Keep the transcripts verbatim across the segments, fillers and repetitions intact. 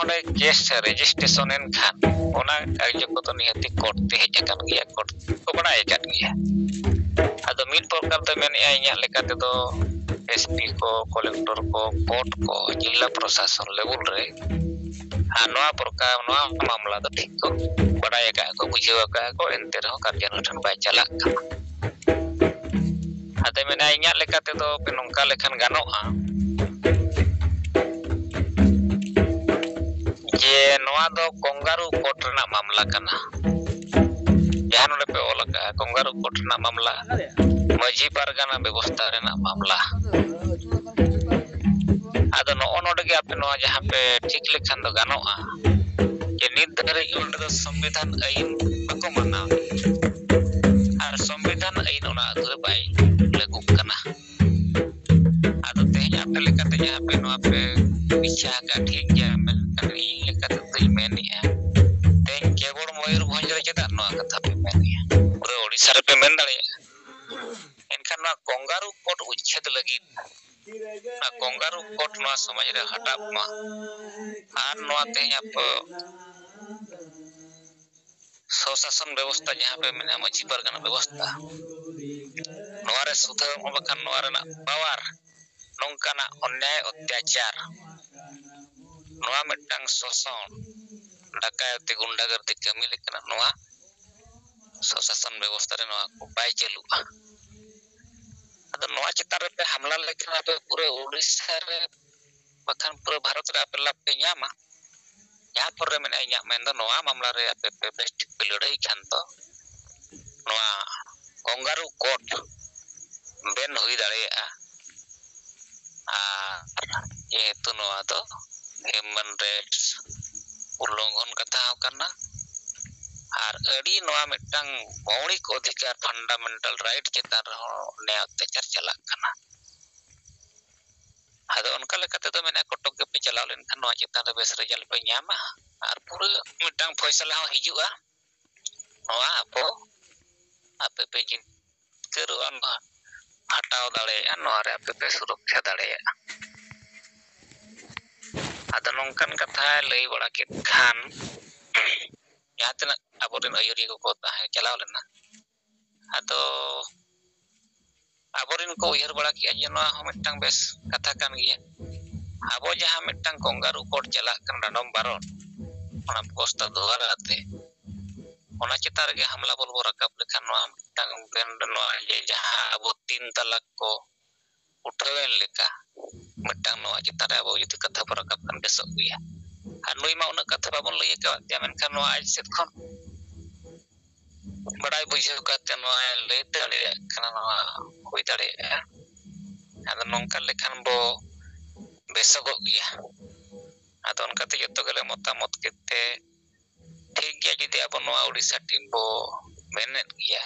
ᱚᱸᱰᱮ case registration ᱮᱱ ᱠᱷᱟᱱ, ᱚᱱᱟ ᱠᱟᱨᱡᱚ ᱠᱚᱫᱚ ᱱᱤᱦᱟᱹᱛᱤ ᱠᱳᱨᱴ ᱛᱮ ᱦᱮᱡ ᱟᱠᱟᱱ ᱜᱮᱭᱟ, ᱠᱳᱨᱴ ᱠᱚ ᱵᱟᱲᱟᱭ ᱟᱠᱟᱫ ᱜᱮᱭᱟ᱾ ᱟᱫᱚ ᱢᱤᱫ ᱯᱨᱚᱠᱟᱨ ᱛᱮ ᱢᱮᱱᱮᱫᱼᱟ, ᱤᱧᱟᱹᱜ ᱞᱮᱠᱟ ᱛᱮᱫᱚ ᱮᱥ ᱯᱤ ᱠᱚ, ᱠᱚᱞᱮᱠᱴᱚᱨ ᱠᱚ, ᱠᱳᱨᱴ ᱠᱚ, ᱡᱤᱞᱟ ᱯᱨᱚᱥᱟᱥᱚᱱ ᱞᱮᱵᱮᱞ ᱨᱮ ᱟᱨ ᱱᱚᱣᱟ ᱯᱨᱚᱠᱟᱨ, ᱱᱚᱣᱟ ᱢᱟᱢᱞᱟ ᱫᱚ ᱴᱷᱤᱠ ᱠᱚ ᱵᱟᱲᱟᱭ ᱟᱠᱟᱫ ᱠᱚ, ᱵᱩᱡᱷᱟᱹᱣ ᱟᱠᱟᱫ ᱠᱚ, ᱮᱱᱛᱮ ᱨᱮᱦᱚᱸ ᱠᱟᱨᱡᱟᱞᱚᱭ ᱴᱷᱮᱱ ᱵᱟᱭ ᱪᱟᱞᱟᱜ ᱠᱟᱱᱟ᱾ ᱟᱫᱚ ᱢᱮᱱᱟ, ᱤᱧᱟᱹᱜ ᱞᱮᱠᱟ ᱛᱮᱫᱚ ᱱᱚᱝᱠᱟ ᱞᱮᱠᱷᱟᱱ ᱜᱟᱱᱚᱜᱼᱟ ᱡᱮ ᱱᱚᱣᱟ ᱫᱚ ᱠᱚᱝᱜᱟᱨᱩ ᱠᱳᱨᱴ ᱨᱮᱱᱟᱜ ᱢᱟᱢᱞᱟ ᱠᱟᱱᱟ᱾ ᱡᱟᱦᱟᱸ ᱱᱚᱰᱮ ᱯᱮ ᱚᱞ ᱟᱠᱟᱫᱼᱟ, ᱠᱚᱝᱜᱟᱨᱩ ᱠᱳᱨᱴ ᱨᱮᱱᱟᱜ ᱢᱟᱢᱞᱟ, ᱢᱟᱹᱡᱷᱤ ᱯᱟᱨᱜᱟᱱᱟ ᱵᱮᱵᱚᱥᱛᱷᱟ ᱨᱮᱱᱟᱜ ᱢᱟᱢᱞᱟ᱾ ᱟᱫᱚ ᱱᱚᱜᱼᱚ ᱱᱚᱰᱮ ᱜᱮ ᱟᱯᱮ ᱱᱚᱣᱟ ᱡᱟᱦᱟᱸ ᱯᱮ ᱴᱷᱤᱠ ᱞᱮᱠᱷᱟᱱ ᱫᱚ ᱜᱟᱱᱚᱜᱼᱟ ᱡᱮ ᱱᱤᱛ ᱫᱷᱟᱹᱨᱤᱡ ᱚᱸᱰᱮ ᱫᱚ ᱥᱚᱝᱵᱤᱫᱷᱟᱱ ᱟᱹᱭᱤᱱ ᱵᱟᱠᱚ ᱢᱟᱱᱟᱣ᱾ ᱟᱨ ᱥᱚᱝᱵᱤᱫᱷᱟᱱ ᱟᱹᱭᱤᱱ ᱚᱱᱟ ᱟᱹᱛᱩ ᱨᱮ ᱵᱟᱭ ᱞᱟᱹᱜᱩᱜ ᱠᱟᱱᱟ᱾ ᱟᱫᱚ ᱛᱮᱦᱮᱧ ᱟᱯᱮ ᱞᱮᱠᱟᱛᱮ ᱡᱟᱦᱟᱸ ᱯᱮ ᱱᱚᱣᱟ ᱯᱮ ᱵᱤᱪᱷᱟ ᱟᱠᱟᱫ ᱴᱷᱤᱠ ᱜᱮᱭᱟ, ᱢᱮᱱᱠᱷᱟᱱ ᱤᱧ ᱞᱮᱠᱟ ᱛᱮᱫᱚᱧ ᱢᱮᱱᱮᱫᱼᱟ, ᱛᱮᱦᱮᱧ ᱠᱮᱵᱚᱞ ᱢᱚᱭᱩᱨᱵᱷᱚᱸᱡᱽ ᱨᱮ ᱪᱮᱫᱟᱜ ᱱᱚᱣᱟ ᱠᱟᱛᱷᱟ ᱯᱮ ᱢᱮᱱᱮᱫᱼᱟ? ᱯᱩᱨᱟᱹ ᱳᱰᱤᱥᱟ ᱨᱮᱯᱮ ᱢᱮᱱ ᱫᱟᱲᱮᱭᱟᱜᱼᱟ᱾ ᱮᱱᱠᱷᱟᱱ ᱱᱚᱣᱟ ᱠᱚᱝᱜᱟᱨᱩ ᱠᱳᱨᱴ ᱩᱪᱪᱷᱮᱫ ᱞᱟᱹᱜᱤᱫ, ᱱᱚᱣᱟ ᱠᱚᱝᱜᱟᱨᱩ ᱠᱳᱨᱴ ᱱᱚᱣᱟ ᱥᱚᱢᱟᱡᱽ ᱨᱮ ᱦᱟᱴᱟᱜ ᱢᱟ᱾ ᱟᱨ ᱱᱚᱣᱟ ᱛᱮᱦᱮᱧ ᱟᱯᱮ ᱥᱚᱥᱟᱥᱚᱱ ᱵᱮᱵᱚᱥᱛᱷᱟ ᱡᱟᱦᱟᱸ ᱯᱮ ᱢᱮᱱᱟ, ᱢᱟᱹᱡᱷᱤ ᱯᱟᱨᱜᱟᱱᱟ ᱵᱮᱵᱚᱥᱛᱷᱟ, ᱱᱚᱣᱟ ᱨᱮ ᱥᱩᱫᱷᱟᱹᱨ ᱵᱟᱠᱷᱟᱱ ᱱᱚᱣᱟ ᱨᱮᱱᱟᱜ ᱯᱟᱣᱟᱨ, ᱱᱚᱝᱠᱟᱱᱟᱜ ᱚᱱᱱᱭᱟᱭ ᱚᱛᱛᱟᱪᱟᱨ, ᱱᱚᱣᱟ ᱢᱤᱫᱴᱟᱝ ᱥᱚᱥᱚᱱ, ᱰᱟᱠᱟᱭᱚᱛᱤ, ᱜᱩᱱᱰᱟᱜᱟᱨᱫᱤ ᱠᱟᱹᱢᱤ ᱞᱮᱠᱟᱱᱟᱜ ᱱᱚᱣᱟ ᱥᱚᱥᱟᱥᱚᱱ ᱵᱮᱵᱚᱥᱛᱷᱟ ᱨᱮ ᱱᱚᱣᱟ ᱠᱚ ᱵᱟᱭ ᱪᱟᱹᱞᱩᱜᱼᱟ᱾ ᱟᱫᱚ ᱱᱚᱣᱟ ᱪᱮᱛᱟᱱ ᱨᱮᱯᱮ ᱦᱟᱢᱞᱟ ᱞᱮᱠᱷᱟᱱ ᱟᱯᱮ ᱯᱩᱨᱟᱹ ᱩᱲᱤᱥᱥᱟ ᱨᱮ, ᱵᱟᱠᱷᱟᱱ ᱯᱩᱨᱟᱹ ᱵᱷᱟᱨᱚᱛ ᱨᱮ ᱟᱯᱮ ᱞᱟᱵᱷ ᱯᱮ ᱧᱟᱢᱟ᱾ ᱡᱟᱦᱟᱸ ᱯᱚᱨᱮ ᱢᱮᱱᱟᱜᱼᱟ, ᱤᱧᱟᱹᱜ ᱢᱮᱱ ᱫᱚ ᱱᱚᱣᱟ ᱢᱟᱢᱞᱟ ᱨᱮ ᱟᱯᱮ ᱯᱮ ᱵᱮᱥ ᱴᱷᱤᱠ ᱯᱮ ᱞᱟᱹᱲᱦᱟᱹᱭ ᱠᱷᱟᱱ ᱫᱚ ᱱᱚᱣᱟ ᱠᱚᱝᱜᱟᱨᱩ ᱠᱳᱨᱴ ᱵᱮᱱ ᱦᱩᱭ ᱫᱟᱲᱮᱭᱟᱜᱼᱟ᱾ ᱟᱨ ᱡᱮᱦᱮᱛᱩ ᱱᱚᱣᱟ ᱫᱚ ᱦᱤᱭᱩᱢᱮᱱ ᱨᱟᱭᱤᱴᱥ ᱩᱞᱞᱚᱝᱜᱷᱚᱱ ᱠᱟᱛᱷᱟ ᱦᱚᱸ ᱠᱟᱱᱟ, ᱟᱨ ᱟᱹᱰᱤ ᱱᱚᱣᱟ ᱢᱤᱫᱴᱟᱝ ᱢᱳᱣᱞᱤᱠ ᱚᱫᱷᱤᱠᱟᱨ, ᱯᱷᱟᱱᱰᱟᱢᱮᱱᱴᱟᱞ ᱨᱟᱭᱤᱴ ᱪᱮᱛᱟᱱ ᱨᱮᱦᱚᱸ ᱱᱮᱭᱟ ᱚᱛᱛᱟᱪᱟᱨ ᱪᱟᱞᱟᱜ ᱠᱟᱱᱟ᱾ ᱟᱫᱚ ᱚᱱᱠᱟ ᱞᱮᱠᱟ ᱛᱮᱫᱚ ᱢᱮᱱᱟ, ᱠᱚᱴᱚᱠ ᱜᱮᱯᱮ ᱪᱟᱞᱟᱣ ᱞᱮᱱᱠᱷᱟᱱ ᱱᱚᱣᱟ ᱪᱮᱛᱟᱱ ᱨᱮ ᱵᱮᱥ ᱨᱮᱡᱟᱞᱴ ᱯᱮ ᱧᱟᱢᱟ ᱟᱨ ᱯᱩᱨᱟᱹ ᱢᱤᱫᱴᱟᱝ ᱯᱷᱚᱭᱥᱟᱞᱟ ᱦᱚᱸ ᱦᱤᱡᱩᱜᱼᱟ᱾ ᱱᱚᱣᱟ ᱟᱯᱚ ᱟᱯᱮ ᱯᱮ ᱡᱤᱛᱠᱟᱹᱨᱚᱜᱼᱟ, ᱱᱚᱣᱟ ᱦᱟᱴᱟᱣ ᱫᱟᱲᱮᱭᱟᱜᱼᱟ, ᱱᱚᱣᱟ ᱨᱮ ᱟᱯᱮ ᱯᱮ ᱥᱩᱨᱚᱠᱠᱷᱟ ᱫᱟᱲᱮᱭᱟᱜᱼᱟ᱾ ᱟᱫᱚ ᱱᱚᱝᱠᱟᱱ ᱠᱟᱛᱷᱟᱭ ᱞᱟᱹᱭ ᱵᱟᱲᱟ ᱠᱮᱫ ᱠᱷᱟᱱ, ᱡᱟᱦᱟᱸ ᱛᱤᱱᱟᱹᱜ ᱟᱵᱚᱨᱮᱱ ᱟᱹᱭᱩᱨᱤᱭᱟᱹ ᱠᱚᱠᱚ ᱛᱟᱦᱮᱸ ᱪᱟᱞᱟᱣ ᱞᱮᱱᱟ, ᱟᱫᱚ ᱟᱵᱚᱨᱮᱱ ᱠᱚ ᱩᱭᱦᱟᱹᱨ ᱵᱟᱲᱟ ᱠᱮᱜᱼᱟ ᱡᱮ ᱱᱚᱣᱟ ᱦᱚᱸ ᱢᱤᱫᱴᱟᱝ ᱵᱮᱥ ᱠᱟᱛᱷᱟ ᱠᱟᱱ ᱜᱮᱭᱟ᱾ ᱟᱵᱚ ᱡᱟᱦᱟᱸ ᱢᱤᱫᱴᱟᱝ ᱠᱚᱝᱜᱟᱨᱩ ᱠᱳᱰ ᱪᱟᱞᱟᱜ ᱠᱟᱱᱟ, ᱰᱟᱸᱰᱚᱢ ᱵᱟᱨᱚᱱ, ᱚᱱᱟ ᱯᱚᱥᱛᱟ ᱫᱚᱦᱟᱨᱟ ᱟᱛᱮ, ᱚᱱᱟ ᱪᱮᱛᱟᱱ ᱨᱮᱜᱮ ᱦᱟᱢᱞᱟ ᱵᱚᱞ ᱵᱚ ᱨᱟᱠᱟᱵ ᱞᱮᱠᱷᱟᱱ, ᱱᱚᱣᱟ ᱢᱤᱫᱴᱟᱝ ᱵᱮᱱ-, ᱱᱚᱣᱟ ᱡᱮ ᱡᱟᱦᱟᱸ ᱟᱵᱚ ᱛᱤᱱ ᱛᱟᱞᱟᱠ ᱠᱚ ᱩᱴᱷᱟᱹᱣᱮᱱ ᱞᱮᱠᱟ, ᱢᱤᱫᱴᱟᱝ ᱱᱚᱣᱟ ᱪᱮᱛᱟᱱ ᱨᱮ ᱟᱵᱚ ᱡᱩᱫᱤ ᱠᱟᱛᱷᱟ ᱵᱚ ᱨᱟᱠᱟᱵ ᱠᱷᱟᱱ ᱵᱮᱥᱚᱜ ᱜᱮᱭᱟ᱾ ᱟᱨ ᱱᱩᱭ ᱢᱟ ᱩᱱᱟᱹᱜ ᱠᱟᱛᱷᱟ ᱵᱟᱵᱚᱱ ᱞᱟᱹᱭ ᱟᱠᱟᱫ ᱛᱟᱭᱟ, ᱢᱮᱱᱠᱷᱟᱱ ᱱᱚᱣᱟ ᱟᱡ ᱥᱮᱫ ᱠᱷᱚᱱ ᱵᱟᱲᱟᱭ ᱵᱩᱡᱷᱟᱹᱣ ᱠᱟᱛᱮ ᱱᱚᱣᱟᱭ ᱞᱟᱹᱭ ᱫᱟᱲᱮᱭᱟᱜ ᱠᱟᱱᱟ, ᱱᱚᱣᱟ ᱦᱩᱭ ᱫᱟᱲᱮᱭᱟᱜᱼᱟ᱾ ᱟᱫᱚ ᱱᱚᱝᱠᱟ ᱞᱮᱠᱷᱟᱱ ᱵᱚ ᱵᱮᱥᱚᱜᱚᱜ ᱜᱮᱭᱟ᱾ ᱟᱫᱚ ᱚᱱᱠᱟᱛᱮ ᱡᱚᱛᱚ ᱜᱮᱞᱮ ᱢᱚᱛᱟᱢᱚᱛ ᱠᱮᱫ ᱛᱮ, ᱴᱷᱤᱠ ᱜᱮᱭᱟ, ᱡᱩᱫᱤ ᱟᱵᱚ ᱱᱚᱣᱟ ᱩᱲᱤᱥᱥᱟ ᱴᱤᱢ ᱵᱚ ᱢᱮᱱᱮᱫ ᱜᱮᱭᱟ,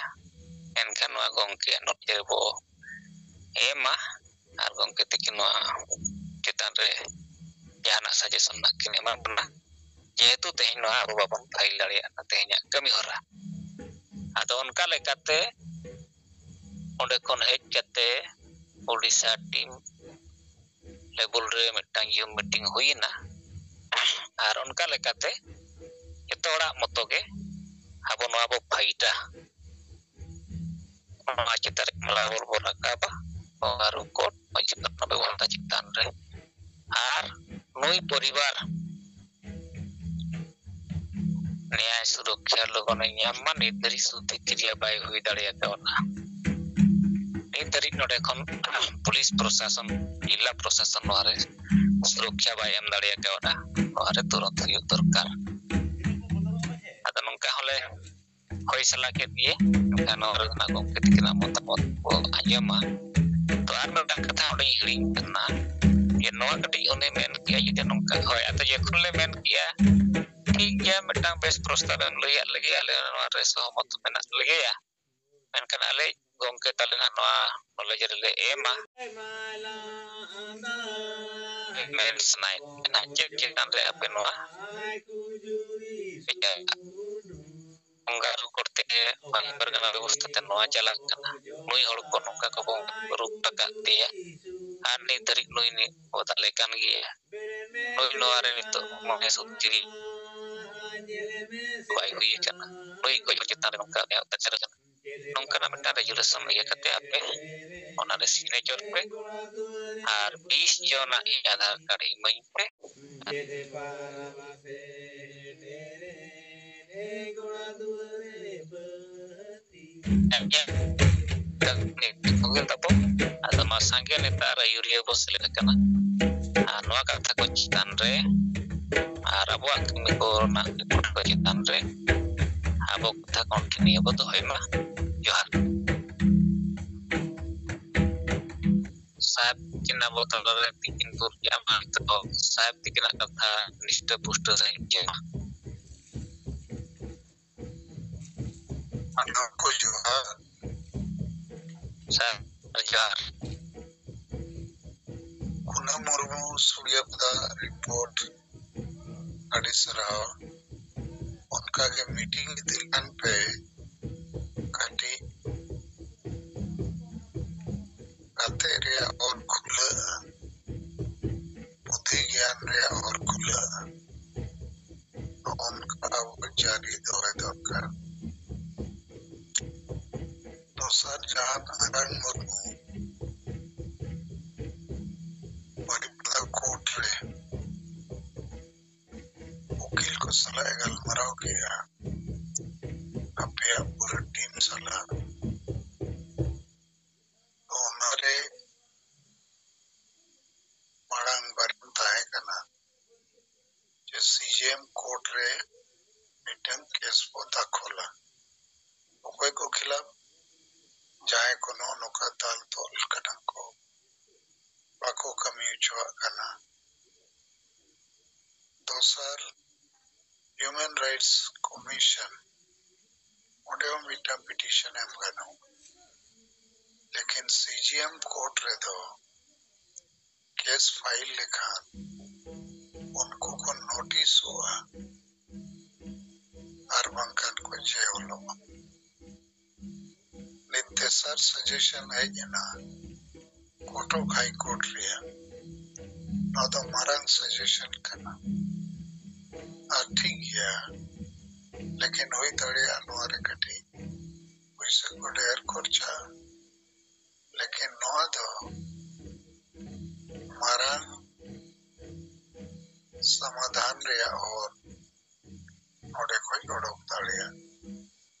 ᱮᱱᱠᱷᱟᱱ ᱱᱚᱣᱟ ᱜᱚᱢᱠᱮᱭᱟᱜ ᱱᱚᱡᱚᱨ ᱨᱮᱵᱚ ᱮᱢᱟ ᱟᱨ ᱜᱚᱢᱠᱮ ᱛᱤᱠᱤᱱ ᱱᱚᱣᱟ ᱪᱮᱛᱟᱱ ᱨᱮ ᱡᱟᱦᱟᱱᱟᱜ ᱥᱟᱡᱮᱥᱚᱱ ᱱᱟᱜ ᱠᱤᱱ ᱮᱢᱟ ᱵᱚᱱᱟ, ᱡᱮᱦᱮᱛᱩ ᱛᱮᱦᱮᱧ ᱱᱚᱣᱟ ᱟᱵᱚ ᱵᱟᱵᱚᱱ ᱯᱷᱟᱭᱤᱞ ᱫᱟᱲᱮᱭᱟᱜ ᱠᱟᱱᱟ ᱛᱮᱦᱮᱧᱟᱜ ᱠᱟᱹᱢᱤ ᱦᱚᱨᱟ᱾ ᱟᱫᱚ ᱚᱱᱠᱟ ᱞᱮᱠᱟᱛᱮ ᱚᱸᱰᱮ ᱠᱷᱚᱱ ᱦᱮᱡ ᱠᱟᱛᱮ ᱩᱲᱤᱥᱥᱟ ᱴᱤᱢ ᱞᱮᱵᱮᱞ ᱨᱮ ᱢᱤᱫᱴᱟᱝ ᱡᱩᱢ ᱢᱤᱴᱤᱝ ᱦᱩᱭᱮᱱᱟ᱾ ᱟᱨ ᱚᱱᱠᱟ ᱞᱮᱠᱟᱛᱮ ᱡᱚᱛᱚ ᱦᱚᱲᱟᱜ ᱢᱚᱛᱚ ᱜᱮ ᱟᱵᱚ ᱱᱚᱣᱟ ᱵᱚ ᱯᱷᱟᱭᱤᱴᱟ, ᱱᱚᱣᱟ ᱪᱮᱛᱟᱱ ᱨᱮ ᱢᱟᱞᱟ ᱵᱚᱞ ᱵᱚ ᱨᱟᱠᱟᱵᱟ, ᱵᱚᱸᱜᱟ ᱨᱩᱯ ᱠᱳᱰ ᱢᱟᱹᱡᱷᱤ ᱯᱟᱨᱜᱟᱱᱟ ᱵᱮᱵᱚᱥᱛᱷᱟ ᱪᱮᱛᱟᱱ ᱨᱮ᱾ ᱟᱨ ᱱᱩᱭ ᱯᱚᱨᱤᱵᱟᱨ ᱱᱮᱭᱟᱭ ᱥᱩᱨᱚᱠᱠᱷᱟ ᱞᱚᱜᱚᱱᱮ ᱧᱟᱢ ᱢᱟ, ᱱᱤᱛ ᱫᱷᱟᱹᱨᱤᱡ ᱥᱩᱫᱷᱤ ᱠᱨᱤᱭᱟ ᱵᱟᱭ ᱦᱩᱭ ᱫᱟᱲᱮ ᱟᱠᱟᱣᱫᱟ᱾ ᱱᱤᱛ ᱫᱷᱟᱹᱨᱤᱡ ᱱᱚᱰᱮ ᱠᱷᱚᱱ ᱯᱩᱞᱤᱥ ᱯᱨᱚᱥᱟᱥᱚᱱ, ᱡᱤᱞᱟ ᱯᱨᱚᱥᱟᱥᱚᱱ ᱱᱚᱣᱟ ᱨᱮ ᱥᱩᱨᱚᱠᱠᱷᱟ ᱵᱟᱭ ᱮᱢ ᱫᱟᱲᱮ ᱟᱠᱟᱣᱫᱟ᱾ ᱱᱚᱣᱟ ᱨᱮ ᱛᱩᱨᱟᱹᱱᱛ ᱦᱩᱭᱩᱜ ᱫᱚᱨᱠᱟᱨ᱾ ᱟᱫᱚ ᱱᱚᱝᱠᱟ ᱦᱚᱸᱞᱮ ᱦᱩᱭ ᱥᱟᱞᱟ ᱠᱮᱫ ᱜᱮ᱾ ᱮᱱᱠᱷᱟᱱ ᱱᱚᱣᱟ ᱨᱮ ᱱᱟᱜ ᱜᱚᱢᱠᱮ ᱛᱤᱠᱤᱱᱟᱜ ᱢᱚᱛᱟᱢᱚᱛ ᱵᱚ ᱟᱸᱡᱚᱢᱟ᱾ ᱛᱚ ᱟᱨ ᱢᱤᱫᱴᱟᱝ ᱠᱟᱛᱷᱟ ᱚᱸᱰᱮᱧ ᱦᱤᱲᱤᱧ ᱠᱟᱱᱟ, ᱡᱮ ᱱᱚᱣᱟ ᱠᱟᱹᱴᱤᱡ ᱩᱱᱤ ᱢᱮᱱ ᱠᱮᱜᱼᱟ, ᱡᱩᱫᱤ ᱱᱚᱝᱠᱟ, ᱦᱳᱭ, ᱟᱫᱚ ᱡᱚᱠᱷᱚᱱ ᱞᱮ ᱢᱮᱱ ᱠᱮᱜᱼᱟ, ᱴᱷᱤᱠ ᱜᱮᱭᱟ, ᱢᱤᱫᱴᱟᱝ ᱵᱮᱥ ᱯᱨᱚᱥᱛᱟᱵ ᱮᱢ ᱞᱟᱹᱭᱟᱫ ᱞᱮᱜᱮᱭᱟ, ᱟᱞᱮ ᱱᱚᱣᱟ ᱨᱮ ᱥᱚᱦᱚᱢᱚᱛ ᱢᱮᱱᱟᱜ ᱞᱮᱜᱮᱭᱟ, ᱢᱮᱱᱠᱷᱟᱱ ᱟᱞᱮ ᱜᱚᱢᱠᱮ ᱛᱟᱞᱮ ᱱᱟᱜ ᱱᱚᱣᱟ ᱱᱚᱞᱮᱡᱽ ᱨᱮᱞᱮ ᱮᱢᱟ᱾ ᱢᱮᱱ ᱥᱟᱱᱟᱭᱮᱫ ᱢᱮᱱᱟᱜ ᱪᱮᱫ ᱪᱮᱛᱟᱱ ᱨᱮ ᱟᱯᱮ ᱱᱚᱣᱟ ᱵᱚᱸᱜᱟ ᱨᱩ ᱠᱚᱨᱛᱮ ᱡᱮ ᱵᱟᱝ ᱯᱟᱨᱜᱟᱱᱟ ᱵᱮᱵᱚᱥᱛᱷᱟ ᱛᱮ ᱱᱚᱣᱟ ᱪᱟᱞᱟᱜ ᱠᱟᱱᱟ, ᱱᱩᱭ ᱦᱚᱲ ᱠᱚ ᱱᱚᱝᱠᱟ ᱠᱚ ᱵᱚᱱ ᱨᱩᱯ ᱴᱟᱠᱟᱜ ᱛᱮᱭᱟ, ᱟᱨ ᱱᱤᱛ ᱫᱷᱟᱹᱨᱤᱡ ᱱᱩᱭ ᱱᱤᱛ ᱵᱚ ᱫᱟᱞᱮ ᱠᱟᱱ ᱜᱮᱭᱟ, ᱱᱩᱭ ᱱᱚᱣᱟ ᱨᱮ ᱱᱤᱛᱚᱜ ᱢᱚᱱᱮ ᱥᱚᱠᱛᱤ ᱵᱟᱭ ᱦᱩᱭ ᱟᱠᱟᱱᱟ, ᱱᱩᱭ ᱜᱚᱡ ᱪᱮᱛᱟᱱ ᱨᱮ ᱱᱚᱝᱠᱟ ᱩᱱᱤᱭᱟᱜ ᱚᱛᱛᱟᱪᱟᱨ ᱟᱠᱟᱱᱟ, ᱱᱚᱝᱠᱟᱱᱟᱜ ᱢᱤᱫᱴᱟᱝ ᱨᱮᱡᱩᱞᱮᱥᱚᱱ ᱤᱭᱟᱹ ᱠᱟᱛᱮ ᱟᱯᱮ ᱚᱱᱟ ᱨᱮ ᱥᱤᱜᱽᱱᱮᱪᱟᱨ ᱯᱮ ᱟᱨ ᱵᱤᱥ ᱡᱚᱱᱟᱜ ᱤᱧ ᱟᱫᱷᱟᱨ ᱠᱟᱨᱰ ᱤᱢᱟᱹᱧ ᱯᱮ᱾ ᱠᱚᱜᱮ ᱛᱟᱵᱚ᱾ ᱟᱫᱚ ᱱᱚᱣᱟ ᱥᱟᱸᱜᱮ ᱱᱮᱛᱟ ᱟᱨ ᱟᱹᱭᱩᱨᱤᱭᱟᱹ ᱵᱚ ᱥᱮᱞᱮᱫ ᱟᱠᱟᱱᱟ᱾ ᱟᱨ ᱱᱚᱣᱟ ᱠᱟᱛᱷᱟ ᱠᱚ ᱪᱮᱛᱟᱱ ᱨᱮ ᱟᱨ ᱟᱵᱚᱣᱟᱜ ᱠᱟᱹᱢᱤ ᱠᱚ ᱨᱮᱱᱟᱜ ᱨᱤᱯᱳᱨᱴ ᱠᱚ ᱪᱮᱛᱟᱱ ᱨᱮ ᱟᱵᱚ ᱠᱟᱛᱷᱟ ᱠᱚ ᱱᱤᱭᱟᱹ ᱵᱚ ᱫᱚᱦᱚᱭ ᱢᱟ᱾ ᱡᱚᱦᱟᱨ᱾ ᱥᱟᱦᱮᱵᱽ ᱛᱤᱠᱤᱱ ᱟᱵᱚ ᱛᱟᱞᱟᱨᱮ ᱛᱤᱠᱤᱱ ᱵᱷᱳᱨ ᱜᱮ ᱟᱢ ᱱᱤᱛᱚᱜ ᱥᱟᱦᱮᱵᱽ ᱛᱤᱠᱤᱱᱟᱜ ᱠᱟᱛᱷᱟ ᱱᱤᱥᱴᱟᱹ ᱯᱩᱥᱴᱟᱹ ᱥᱟᱺᱦᱤᱡ ᱮᱢᱟ᱾ ᱥᱟᱱᱟᱢ ᱠᱚ ᱡᱚᱦᱟᱨ᱾ ᱥᱟᱦᱮᱵᱽ ᱡᱚᱦᱟᱨ᱾ ᱠᱩᱱᱟᱹ ᱢᱩᱨᱢᱩ ᱥᱩᱲᱤᱭᱟᱹ ᱯᱟᱛᱟ ᱨᱤᱯᱳᱨᱴ ᱟᱹᱰᱤ ᱥᱟᱨᱦᱟᱣ᱾ ᱚᱱᱠᱟᱜᱮ ᱢᱤᱴᱤᱝ ᱤᱫᱤ ᱞᱮᱠᱷᱟᱱ ᱯᱮ ᱠᱟᱹᱴᱤᱡ ᱜᱟᱛᱮ ᱨᱮᱭᱟᱜ ᱦᱚᱨ ᱠᱷᱩᱞᱟᱹᱜᱼᱟ, ᱵᱩᱫᱷᱤ ᱜᱮᱭᱟᱱ ᱨᱮᱭᱟᱜ ᱦᱚᱨ ᱠᱷᱩᱞᱟᱹᱜᱼᱟ᱾ ᱱᱚᱜᱼᱚ ᱱᱚᱝᱠᱟ ᱟᱵᱚ ᱡᱟᱹᱨᱤ ᱫᱚᱦᱚᱭ ᱫᱚᱨᱠᱟᱨ᱾ ᱫᱚᱥᱟᱨ ᱡᱟᱦᱟᱸ ᱱᱟᱨᱟᱭᱚᱱ ᱢᱩᱨᱢᱩ ᱵᱟᱨᱤᱯᱟᱫᱟ ᱠᱳᱨᱴ ᱨᱮ ᱩᱠᱤᱞ ᱠᱚ ᱥᱟᱞᱟᱜ ᱮ ᱜᱟᱞᱢᱟᱨᱟᱣ ᱠᱮᱜᱼᱟ, ᱟᱯᱮᱭᱟᱜ ᱯᱩᱨᱟᱹ ᱴᱤᱢ ᱥᱟᱞᱟᱜ᱾ ᱛᱚ ᱚᱱᱟᱨᱮ ᱢᱟᱲᱟᱝ ᱵᱟᱨᱮᱱ ᱛᱟᱦᱮᱸ ᱠᱟᱱᱟ ᱡᱮ ᱥᱤᱡᱮᱢ ᱠᱳᱨᱴ ᱨᱮ ᱢᱤᱫᱴᱟᱝ ᱠᱮᱥ ᱵᱚ ᱫᱟᱠᱷᱚᱞᱟ᱾ ᱚᱠᱚᱭ ᱠᱚ ᱠᱷᱤᱞᱟᱯ? ᱡᱟᱦᱟᱸᱭ ᱠᱚ ᱱᱚᱜᱼᱚ ᱱᱚᱝᱠᱟ ᱫᱟᱞ ᱛᱚᱞ ᱠᱟᱱᱟ ᱠᱚ, ᱵᱟᱠᱚ ᱠᱟᱹᱢᱤ ᱦᱚᱪᱚᱣᱟᱜ ᱠᱟᱱᱟ᱾ ᱫᱚᱥᱟᱨ, ᱦᱤᱭᱩᱢᱮᱱ ᱨᱟᱭᱤᱴᱥ ᱠᱚᱢᱤᱥᱚᱱ, ᱚᱸᱰᱮ ᱦᱚᱸ ᱢᱤᱫᱴᱟᱝ ᱯᱤᱴᱤᱥᱚᱱ ᱮᱢ ᱜᱟᱱᱚᱜᱼᱟ᱾ ᱞᱮᱠᱤᱱ ᱥᱤᱡᱤᱮᱢ ᱠᱳᱨᱴ ᱨᱮᱫᱚ ᱠᱮᱥ ᱯᱷᱟᱭᱤᱞ ᱞᱮᱠᱷᱟᱱ ᱩᱱᱠᱩ ᱠᱚ ᱱᱳᱴᱤᱥᱚᱜᱼᱟ ᱟᱨ ᱵᱟᱝᱠᱷᱟᱱ ᱠᱚ ᱡᱮᱦᱚᱞᱚᱜᱼᱟ᱾ ᱛᱮᱥᱟᱨ ᱥᱟᱡᱮᱥᱚᱱ ᱦᱮᱡ ᱮᱱᱟ ᱠᱚᱴᱚᱠ ᱦᱟᱭ ᱠᱳᱨᱴ ᱨᱮᱭᱟᱜ᱾ ᱱᱚᱣᱟ ᱫᱚ ᱢᱟᱨᱟᱝ ᱥᱟᱡᱮᱥᱚᱱ ᱠᱟᱱᱟ ᱟᱨ ᱴᱷᱤᱠ ᱜᱮᱭᱟ, ᱞᱮᱠᱤᱱ ᱦᱩᱭ ᱫᱟᱲᱮᱭᱟᱜᱼᱟ ᱱᱚᱣᱟ ᱨᱮ ᱠᱟᱹᱴᱤᱡ ᱯᱩᱭᱥᱟᱹ ᱠᱚ ᱰᱷᱮᱨ ᱠᱷᱚᱨᱪᱟ, ᱞᱮᱠᱤᱱ ᱱᱚᱣᱟ ᱫᱚ ᱢᱟᱨᱟᱝ ᱥᱚᱢᱟᱫᱷᱟᱱ ᱨᱮᱭᱟᱜ ᱦᱚᱨ ᱱᱚᱰᱮ ᱠᱷᱚᱱ ᱚᱰᱚᱠ ᱫᱟᱲᱮᱭᱟᱜᱼᱟ᱾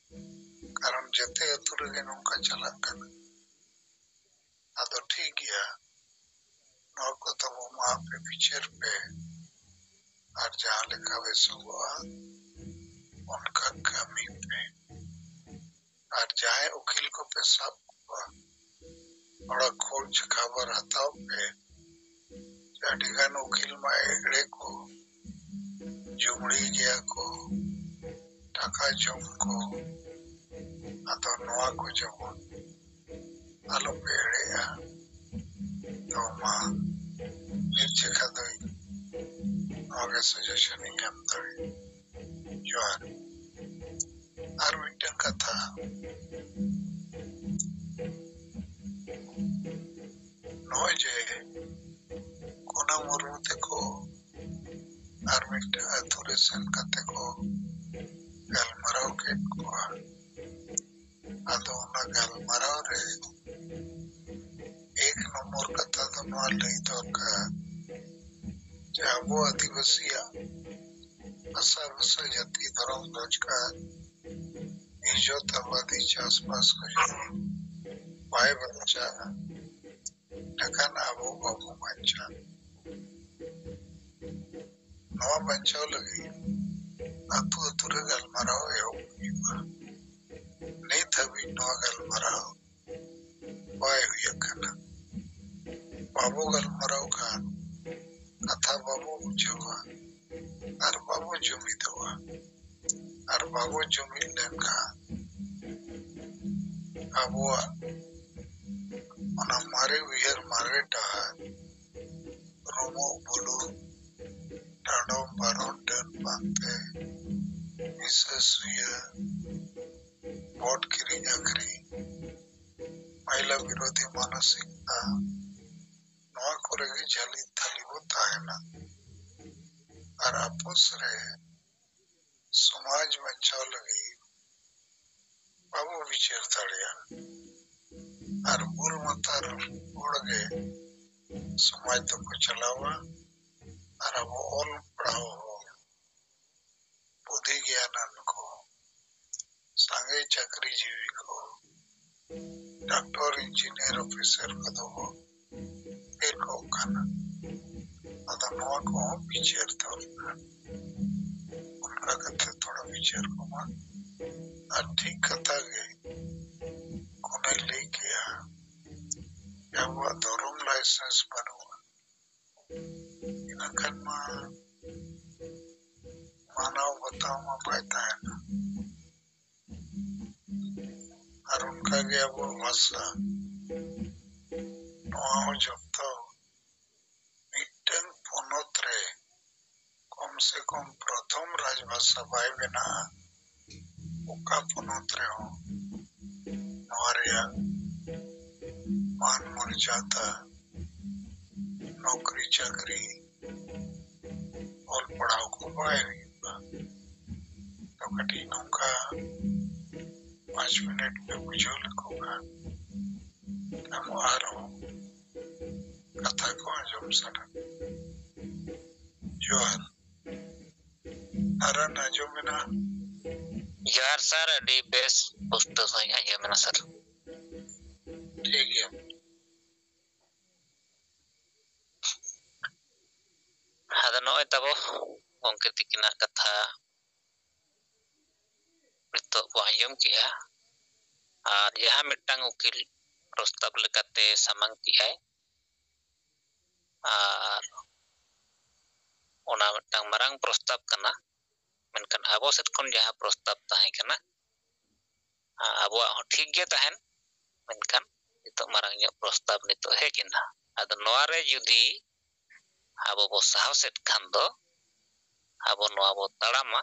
ᱠᱟᱨᱚᱱ ᱡᱮᱛᱮ ᱟᱹᱛᱩ ᱨᱮᱜᱮ ᱱᱚᱝᱠᱟ ᱪᱟᱞᱟᱜ ᱠᱟᱱᱟ᱾ ᱟᱫᱚ ᱴᱷᱤᱠ ᱜᱮᱭᱟ, ᱱᱚᱣᱟ ᱠᱚ ᱛᱟᱵᱚ ᱢᱟ ᱟᱯᱮ ᱵᱤᱪᱟᱹᱨ ᱯᱮ ᱟᱨ ᱡᱟᱦᱟᱸ ᱞᱮᱠᱟ ᱵᱮᱥᱚᱜᱚᱜᱼᱟ ᱚᱱᱠᱟ ᱠᱟᱹᱢᱤ ᱯᱮ᱾ ᱟᱨ ᱡᱟᱦᱟᱸᱭ ᱩᱠᱤᱞ ᱠᱚᱯᱮ ᱥᱟᱵ ᱠᱚᱣᱟ, ᱛᱷᱚᱲᱟ ᱠᱷᱳᱡᱽ ᱠᱷᱚᱵᱚᱨ ᱦᱟᱛᱟᱣ ᱯᱮ ᱡᱮ ᱟᱹᱰᱤ ᱜᱟᱱ ᱩᱠᱤᱞ ᱢᱟ ᱮᱲᱮ ᱠᱚ, ᱡᱩᱢᱲᱤ ᱜᱮᱭᱟ ᱠᱚ, ᱴᱟᱠᱟ ᱡᱚᱢ ᱠᱚ᱾ ᱟᱫᱚ ᱱᱚᱣᱟ ᱠᱚ ᱡᱮᱢᱚᱱ ᱟᱞᱚᱯᱮ ᱮᱲᱮᱜᱼᱟ᱾ ᱛᱚ ᱢᱟ ᱢᱤᱫ ᱡᱮᱠᱷᱟ ᱫᱚᱧ ᱱᱚᱣᱟ ᱜᱮ ᱥᱟᱡᱮᱥᱚᱱ ᱤᱧ ᱮᱢ ᱫᱟᱲᱮᱭᱟᱜᱼᱟ᱾ ᱡᱚᱦᱟᱨ᱾ ᱟᱨ ᱢᱤᱫᱴᱟᱝ ᱠᱟᱛᱷᱟ, ᱱᱚᱜᱼᱚᱭ ᱡᱮ ᱠᱩᱱᱟᱹ ᱢᱩᱨᱢᱩ ᱛᱮᱠᱚ ᱟᱨ ᱢᱤᱫᱴᱟᱝ ᱟᱹᱛᱩ ᱨᱮ ᱥᱮᱱ ᱠᱟᱛᱮ ᱠᱚ ᱜᱟᱞᱢᱟᱨᱟᱣ ᱠᱮᱫ ᱠᱚᱣᱟ᱾ ᱟᱫᱚ ᱚᱱᱟ ᱜᱟᱞᱢᱟᱨᱟᱣ ᱨᱮ ᱮᱠ ᱱᱚᱢᱵᱚᱨ ᱠᱟᱛᱷᱟ ᱫᱚ ᱱᱚᱣᱟ ᱞᱟᱹᱭ ᱫᱚᱨᱠᱟᱨ ᱡᱮ ᱟᱵᱚ ᱟᱹᱫᱤᱵᱟᱹᱥᱤᱭᱟᱜ ᱵᱷᱟᱥᱟ ᱵᱷᱟᱥᱟ ᱡᱟᱹᱛᱤ ᱫᱷᱚᱨᱚᱢ ᱨᱳᱡᱽᱜᱟᱨ ᱤᱡᱽᱡᱚᱛ ᱟᱵᱟᱫᱤ ᱪᱟᱥᱵᱟᱥ ᱠᱚ ᱡᱩᱫᱤ ᱵᱟᱭ ᱵᱟᱧᱪᱟᱜᱼᱟ, ᱮᱱᱠᱷᱟᱱ ᱟᱵᱚ ᱵᱟᱵᱚ ᱵᱟᱧᱪᱟᱜᱼᱟ᱾ ᱱᱚᱣᱟ ᱵᱟᱧᱪᱟᱣ ᱞᱟᱹᱜᱤᱫ ᱟᱹᱛᱩ ᱟᱹᱛᱩ ᱨᱮ ᱜᱟᱞᱢᱟᱨᱟᱣ ᱮᱦᱚᱵ ᱦᱩᱭᱩᱜᱼᱟ᱾ ᱱᱤᱛ ᱦᱟᱹᱵᱤᱡ ᱱᱚᱣᱟ ᱜᱟᱞᱢᱟᱨᱟᱣ ᱵᱟᱭ ᱦᱩᱭ ᱟᱠᱟᱱᱟ᱾ ᱵᱟᱵᱚ ᱜᱟᱞᱢᱟᱨᱟᱣ ᱠᱷᱟᱱ ᱠᱟᱛᱷᱟ ᱵᱟᱵᱚ ᱵᱩᱡᱷᱟᱹᱣᱟ ᱟᱨ ᱵᱟᱵᱚ ᱡᱩᱢᱤᱫᱚᱜᱼᱟ᱾ ᱟᱨ ᱵᱟᱵᱚ ᱡᱩᱢᱤᱫ ᱞᱮᱱᱠᱷᱟᱱ ᱟᱵᱚᱣᱟᱜ ᱚᱱᱟ ᱢᱟᱨᱮ ᱩᱭᱦᱟᱹᱨ, ᱢᱟᱨᱮ ᱰᱟᱦᱟᱨ, ᱨᱩᱢᱩᱜ ᱵᱩᱞᱩᱜ, ᱰᱟᱸᱰᱚᱢ ᱵᱟᱨᱚᱱ, ᱰᱟᱹᱱ ᱯᱟᱱᱛᱮ, ᱦᱤᱥᱟᱹ ᱥᱩᱭᱟᱹ, ᱵᱷᱳᱴ ᱠᱤᱨᱤᱧ ᱟᱹᱠᱷᱨᱤᱧ, ᱢᱚᱦᱤᱞᱟ ᱵᱤᱨᱳᱫᱷᱤ ᱢᱟᱱᱚᱥᱤᱠᱛᱟ, ᱱᱚᱣᱟ ᱠᱚᱨᱮ ᱜᱮ ᱡᱷᱟᱹᱞᱤ ᱛᱷᱟᱹᱞᱤ ᱵᱚ ᱛᱟᱦᱮᱱᱟ᱾ ᱟᱨ ᱟᱯᱚᱥ ᱨᱮ ᱥᱚᱢᱟᱡᱽ ᱵᱟᱧᱪᱟᱣ ᱞᱟᱹᱜᱤᱫ ᱵᱟᱵᱚ ᱵᱤᱪᱟᱹᱨ ᱫᱟᱲᱮᱭᱟᱜᱼᱟ᱾ ᱟᱨ ᱵᱩᱞ ᱢᱟᱛᱟᱞ ᱦᱚᱲ ᱜᱮ ᱥᱚᱢᱟᱡᱽ ᱫᱚᱠᱚ ᱪᱟᱞᱟᱣᱟ᱾ ᱟᱨ ᱟᱵᱚ ᱚᱞ ᱯᱟᱲᱦᱟᱣ ᱦᱚᱲ, ᱵᱩᱫᱷᱤ ᱜᱮᱭᱟᱱᱟᱱ ᱠᱚ, ᱥᱟᱸᱜᱮ ᱪᱟᱹᱠᱨᱤ ᱡᱤᱣᱤ ᱠᱚ, ᱰᱟᱠᱛᱚᱨ, ᱤᱧᱡᱤᱱᱤᱭᱟᱨ, ᱚᱯᱷᱤᱥᱟᱨ ᱠᱚᱫᱚ ᱵᱚ ᱯᱷᱮᱞ ᱠᱚᱜ ᱠᱟᱱᱟ᱾ ᱟᱫᱚ ᱱᱚᱣᱟ ᱠᱚᱦᱚᱸ ᱵᱤᱪᱟᱹᱨ ᱫᱚᱨᱠᱟᱨ᱾ ᱚᱱᱠᱟ ᱠᱟᱛᱮ ᱛᱷᱚᱲᱟ ᱵᱤᱪᱟᱹᱨ ᱠᱚᱢᱟ᱾ ᱟᱨ ᱴᱷᱤᱠ ᱠᱟᱛᱷᱟ ᱜᱮ ᱠᱚᱱᱟᱭ ᱞᱟᱹᱭ ᱠᱮᱜᱼᱟ, ᱟᱵᱚᱣᱟᱜ ᱫᱷᱚᱨᱚᱢ ᱞᱟᱭᱥᱮᱱᱥ ᱵᱟᱹᱱᱩᱜᱼᱟ᱾ ᱤᱱᱟᱹ ᱠᱷᱟᱱ ᱢᱟ ᱢᱟᱱᱟᱣ ᱵᱟᱛᱟᱣ ᱢᱟ ᱵᱟᱭ ᱛᱟᱦᱮᱱᱟ᱾ ᱟᱨ ᱚᱱᱠᱟᱜᱮ ᱟᱵᱚᱣᱟᱜ ᱵᱷᱟᱥᱟ, ᱱᱚᱣᱟ ᱦᱚᱸ ᱡᱚᱛᱚ ᱢᱤᱫᱴᱟᱝ ᱯᱚᱱᱚᱛ ᱨᱮ ᱠᱚᱢ ᱥᱮ ᱠᱚᱢ ᱯᱨᱚᱛᱷᱚᱢ ᱨᱟᱡᱽᱵᱷᱟᱥᱟ ᱵᱟᱭ ᱵᱮᱱᱟᱜᱼᱟ, ᱚᱠᱟ ᱯᱚᱱᱚᱛ ᱨᱮᱦᱚᱸ ᱱᱚᱣᱟ ᱨᱮᱭᱟᱜ ᱢᱟᱱ ᱢᱚᱨᱡᱟᱫᱟ, ᱱᱚᱠᱨᱤ ᱪᱟᱹᱠᱨᱤ, ᱚᱞ ᱯᱟᱲᱦᱟᱣ ᱠᱚ ᱵᱟᱭ ᱦᱩᱭᱩᱜᱼᱟ᱾ ᱛᱚ ᱠᱟᱹᱴᱤᱡ ᱱᱚᱝᱠᱟ ᱯᱟᱸᱪ ᱢᱤᱱᱤᱴ ᱯᱮ ᱵᱩᱡᱷᱟᱹᱣ ᱞᱮᱠᱚ ᱠᱷᱟᱱ, ᱟᱵᱚ ᱟᱨᱦᱚᱸ ᱠᱟᱛᱷᱟ ᱠᱚ ᱟᱸᱡᱚᱢ ᱥᱟᱱᱟ᱾ ᱡᱚᱦᱟᱨ᱾ ᱟᱨ ᱟᱸᱡᱚᱢ ᱢᱮᱱᱟᱜᱼᱟ? ᱡᱚᱦᱟᱨ ᱥᱟᱨ, ᱟᱹᱰᱤ ᱵᱮᱥ ᱯᱩᱥᱴᱟᱹᱣ ᱥᱟᱺᱦᱤᱡ ᱟᱸᱡᱚᱢ ᱮᱱᱟ ᱥᱟᱨ᱾ ᱴᱷᱤᱠ ᱜᱮᱭᱟ᱾ ᱟᱫᱚ ᱱᱚᱜᱼᱚᱭ ᱛᱟᱵᱚ ᱜᱚᱢᱠᱮ ᱛᱤᱠᱤᱱᱟᱜ ᱠᱟᱛᱷᱟ ᱱᱤᱛᱚᱜ ᱵᱚ ᱟᱸᱡᱚᱢ ᱠᱮᱜᱼᱟ, ᱟᱨ ᱡᱟᱦᱟᱸ ᱢᱤᱫᱴᱟᱝ ᱩᱠᱤᱞ ᱯᱨᱚᱥᱛᱟᱵ ᱞᱮᱠᱟᱛᱮ ᱥᱟᱢᱟᱝ ᱠᱮᱜᱼᱟᱭ, ᱟᱨ ᱚᱱᱟ ᱢᱤᱫᱴᱟᱝ ᱢᱟᱨᱟᱝ ᱯᱨᱚᱥᱛᱟᱵ ᱠᱟᱱᱟ, ᱢᱮᱱᱠᱷᱟᱱ ᱟᱵᱚ ᱥᱮᱫ ᱠᱷᱚᱱ ᱡᱟᱦᱟᱸ ᱯᱨᱚᱥᱛᱟᱵ ᱛᱟᱦᱮᱸ ᱠᱟᱱᱟ, ᱟ-, ᱟᱵᱚᱣᱟᱜ ᱦᱚᱸ ᱴᱷᱤᱠ ᱜᱮ ᱛᱟᱦᱮᱱ, ᱢᱮᱱᱠᱷᱟᱱ ᱱᱤᱛᱚᱜ ᱢᱟᱨᱟᱝ ᱧᱚᱜ ᱯᱨᱚᱥᱛᱟᱵ ᱱᱤᱛᱚᱜ ᱦᱮᱡ ᱮᱱᱟ᱾ ᱟᱫᱚ ᱱᱚᱣᱟ ᱨᱮ ᱡᱩᱫᱤ ᱟᱵᱚ ᱵᱚ ᱥᱟᱦᱟᱣ ᱥᱮᱫ ᱠᱷᱟᱱ ᱫᱚ ᱟᱵᱚ ᱱᱚᱣᱟ ᱵᱚ ᱛᱟᱲᱟᱢᱟ,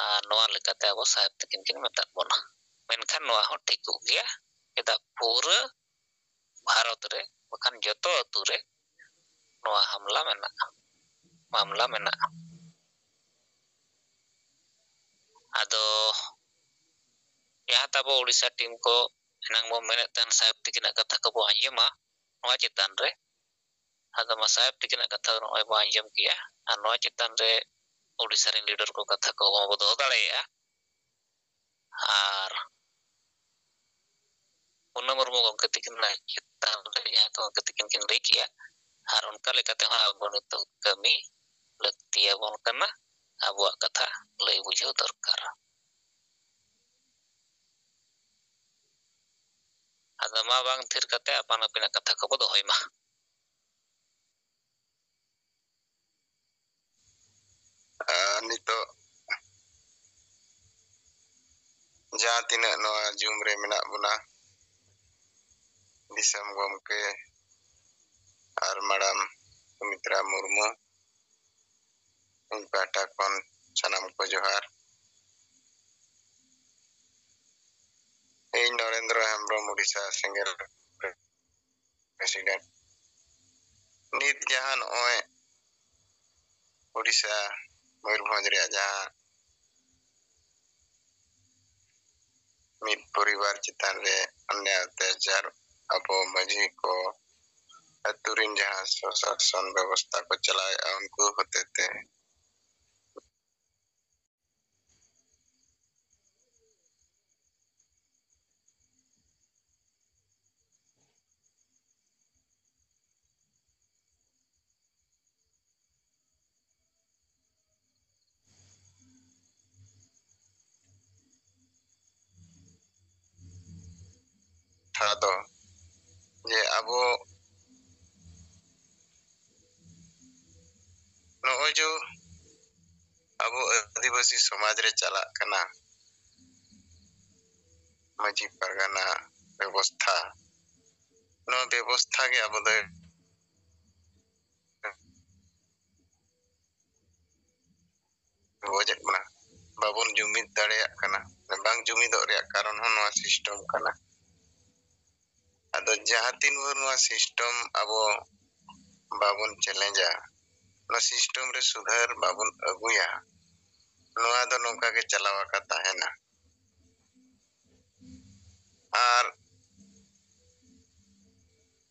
ᱟᱨ ᱱᱚᱣᱟ ᱞᱮᱠᱟᱛᱮ ᱟᱵᱚ ᱥᱟᱦᱮᱵ ᱛᱟᱹᱠᱤᱱ ᱠᱤᱱ ᱢᱮᱛᱟᱫ ᱵᱚᱱᱟ᱾ ᱢᱮᱱᱠᱷᱟᱱ ᱱᱚᱣᱟ ᱦᱚᱸ ᱴᱷᱤᱠᱚᱜ ᱜᱮᱭᱟ, ᱪᱮᱫᱟᱜ ᱯᱩᱨᱟᱹ ᱵᱷᱟᱨᱚᱛ ᱨᱮ ᱵᱟᱠᱷᱟᱱ ᱡᱚᱛᱚ ᱟᱹᱛᱩ ᱨᱮ ᱱᱚᱣᱟ ᱦᱟᱢᱞᱟ ᱢᱮᱱᱟᱜᱼᱟ, ᱢᱟᱢᱞᱟ ᱢᱮᱱᱟᱜᱼᱟ᱾ ᱟᱫᱚ ᱡᱟᱦᱟᱸ ᱛᱟᱵᱚ ᱳᱰᱤᱥᱟ ᱴᱤᱢ ᱠᱚ ᱮᱱᱟᱝ ᱵᱚ ᱢᱮᱱᱮᱫ ᱛᱟᱦᱮᱱ ᱥᱟᱦᱮᱵᱽ ᱛᱤᱠᱤᱱᱟᱜ ᱠᱟᱛᱷᱟ ᱠᱚᱵᱚ ᱟᱸᱡᱚᱢᱟ ᱱᱚᱣᱟ ᱪᱮᱛᱟᱱ ᱨᱮ, ᱟᱫᱚ ᱢᱟ ᱥᱟᱦᱮᱵᱽ ᱛᱤᱠᱤᱱᱟᱜ ᱠᱟᱛᱷᱟ ᱫᱚ ᱱᱚᱜᱼᱚᱭ ᱵᱚ ᱟᱸᱡᱚᱢ ᱠᱮᱜᱼᱟ᱾ ᱟᱨ ᱱᱚᱣᱟ ᱪᱮᱛᱟᱱ ᱨᱮ ᱳᱰᱤᱥᱟ ᱨᱮᱱ ᱞᱤᱰᱟᱨ ᱠᱚ ᱠᱟᱛᱷᱟ ᱠᱚ ᱵᱚ ᱫᱚᱦᱚ ᱫᱟᱲᱮᱭᱟᱜᱼᱟ᱾ ᱟᱨ ᱯᱩᱱᱟᱹ ᱢᱩᱨᱢᱩ ᱜᱚᱢᱠᱮ ᱛᱤᱠᱤᱱᱟᱜ ᱪᱮᱛᱟᱱ ᱨᱮ ᱡᱟᱦᱟᱸ ᱠᱚ ᱜᱚᱢᱠᱮ ᱛᱤᱠᱤᱱ ᱠᱤᱱ ᱞᱟᱹᱭ ᱠᱮᱜᱼᱟ, ᱟᱨ ᱚᱱᱠᱟ ᱞᱮᱠᱟᱛᱮ ᱦᱚᱸ ᱟᱵᱚ ᱱᱤᱛᱚᱜ ᱠᱟᱹᱢᱤ ᱞᱟᱹᱠᱛᱤᱭᱟᱵᱚᱱ ᱠᱟᱱᱟ, ᱟᱵᱚᱣᱟᱜ ᱠᱟᱛᱷᱟ ᱞᱟᱹᱭ ᱵᱩᱡᱷᱟᱹᱣ ᱫᱚᱨᱠᱟᱨ᱾ ᱟᱫᱚ ᱢᱟ ᱵᱟᱝ ᱛᱷᱤᱨ ᱠᱟᱛᱮ ᱟᱯᱟᱱ ᱟᱹᱯᱤᱱᱟᱜ ᱠᱟᱛᱷᱟ ᱠᱚᱵᱚ ᱫᱚᱦᱚᱭ ᱢᱟ᱾ ᱟᱨ ᱱᱤᱛᱚᱜ ᱡᱟᱦᱟᱸ ᱛᱤᱱᱟᱹᱜ ᱱᱚᱣᱟ ᱡᱩᱢ ᱨᱮ ᱢᱮᱱᱟᱜ ᱵᱚᱱᱟ, ᱫᱤᱥᱚᱢ ᱜᱚᱢᱠᱮ ᱟᱨ ᱢᱟᱲᱟᱢ ᱥᱩᱢᱤᱛᱨᱟ ᱢᱩᱨᱢᱩ, ᱤᱧ ᱯᱟᱦᱴᱟ ᱠᱷᱚᱱ ᱥᱟᱱᱟᱢ ᱠᱚ ᱡᱚᱦᱟᱨ᱾ ᱤᱧ ᱱᱚᱨᱮᱱᱫᱨᱚ ᱦᱮᱢᱵᱨᱚᱢ, ᱩᱰᱤᱥᱟ ᱥᱮᱸᱜᱮᱞ president᱾ ᱱᱤᱛ ᱡᱟᱦᱟᱸ ᱱᱚᱜᱼᱚᱭ ᱩᱰᱤᱥᱟ ᱢᱚᱭᱩᱨᱵᱷᱚᱸᱡᱽ ᱨᱮᱭᱟᱜ ᱡᱟᱦᱟᱸ ᱢᱤᱫ ᱯᱚᱨᱤᱵᱟᱨ ᱪᱮᱛᱟᱱ ᱨᱮ ᱚᱱᱭᱟᱭ ᱚᱛᱛᱟᱪᱟᱨ, ᱟᱵᱚ ᱢᱟᱹᱡᱷᱤ ᱠᱚ, ᱟᱹᱛᱩ ᱨᱮᱱ ᱡᱟᱦᱟᱸ ᱥᱚᱥᱟᱥᱚᱱ ᱵᱮᱵᱚᱥᱛᱷᱟ ᱠᱚ ᱪᱟᱞᱟᱣᱮᱫᱼᱟ, ᱩᱱᱠᱩ ᱦᱚᱛᱮᱛᱮ ᱠᱟᱛᱷᱟ ᱫᱚ ᱡᱮ ᱟᱵᱚ ᱱᱚᱜᱼᱚᱭ ᱡᱮ ᱟᱵᱚ ᱟᱹᱫᱤᱵᱟᱹᱥᱤ ᱥᱚᱢᱟᱡᱽ ᱨᱮ ᱪᱟᱞᱟᱜ ᱠᱟᱱᱟ ᱢᱟᱹᱡᱷᱤ ᱯᱟᱨᱜᱟᱱᱟ ᱵᱮᱵᱚᱥᱛᱷᱟ, ᱱᱚᱣᱟ ᱵᱮᱵᱚᱥᱛᱷᱟ ᱜᱮ ᱟᱵᱚ ᱫᱚ ᱜᱚᱡᱮᱫ ᱵᱚᱱᱟ, ᱵᱟᱵᱚᱱ ᱡᱩᱢᱤᱫ ᱫᱟᱲᱮᱭᱟᱜ ᱠᱟᱱᱟ᱾ ᱵᱟᱝ ᱡᱩᱢᱤᱫᱚᱜ ᱨᱮᱭᱟᱜ ᱠᱟᱨᱚᱱ ᱦᱚᱸ ᱱᱚᱣᱟ system ᱠᱟᱱᱟ᱾ ᱡᱟᱦᱟᱸ ᱛᱤᱱ ᱵᱷᱳᱨ ᱱᱚᱣᱟ system ᱟᱵᱚ ᱵᱟᱵᱚᱱ ᱪᱮᱞᱮᱧᱡᱟ, ᱱᱚᱣᱟ system ᱨᱮ ᱥᱩᱫᱷᱟᱹᱨ ᱵᱟᱵᱚᱱ ᱟᱹᱜᱩᱭᱟ, ᱱᱚᱣᱟ ᱫᱚ ᱱᱚᱝᱠᱟ ᱜᱮ ᱪᱟᱞᱟᱣ ᱟᱠᱟ ᱛᱟᱦᱮᱱᱟ᱾ ᱟᱨ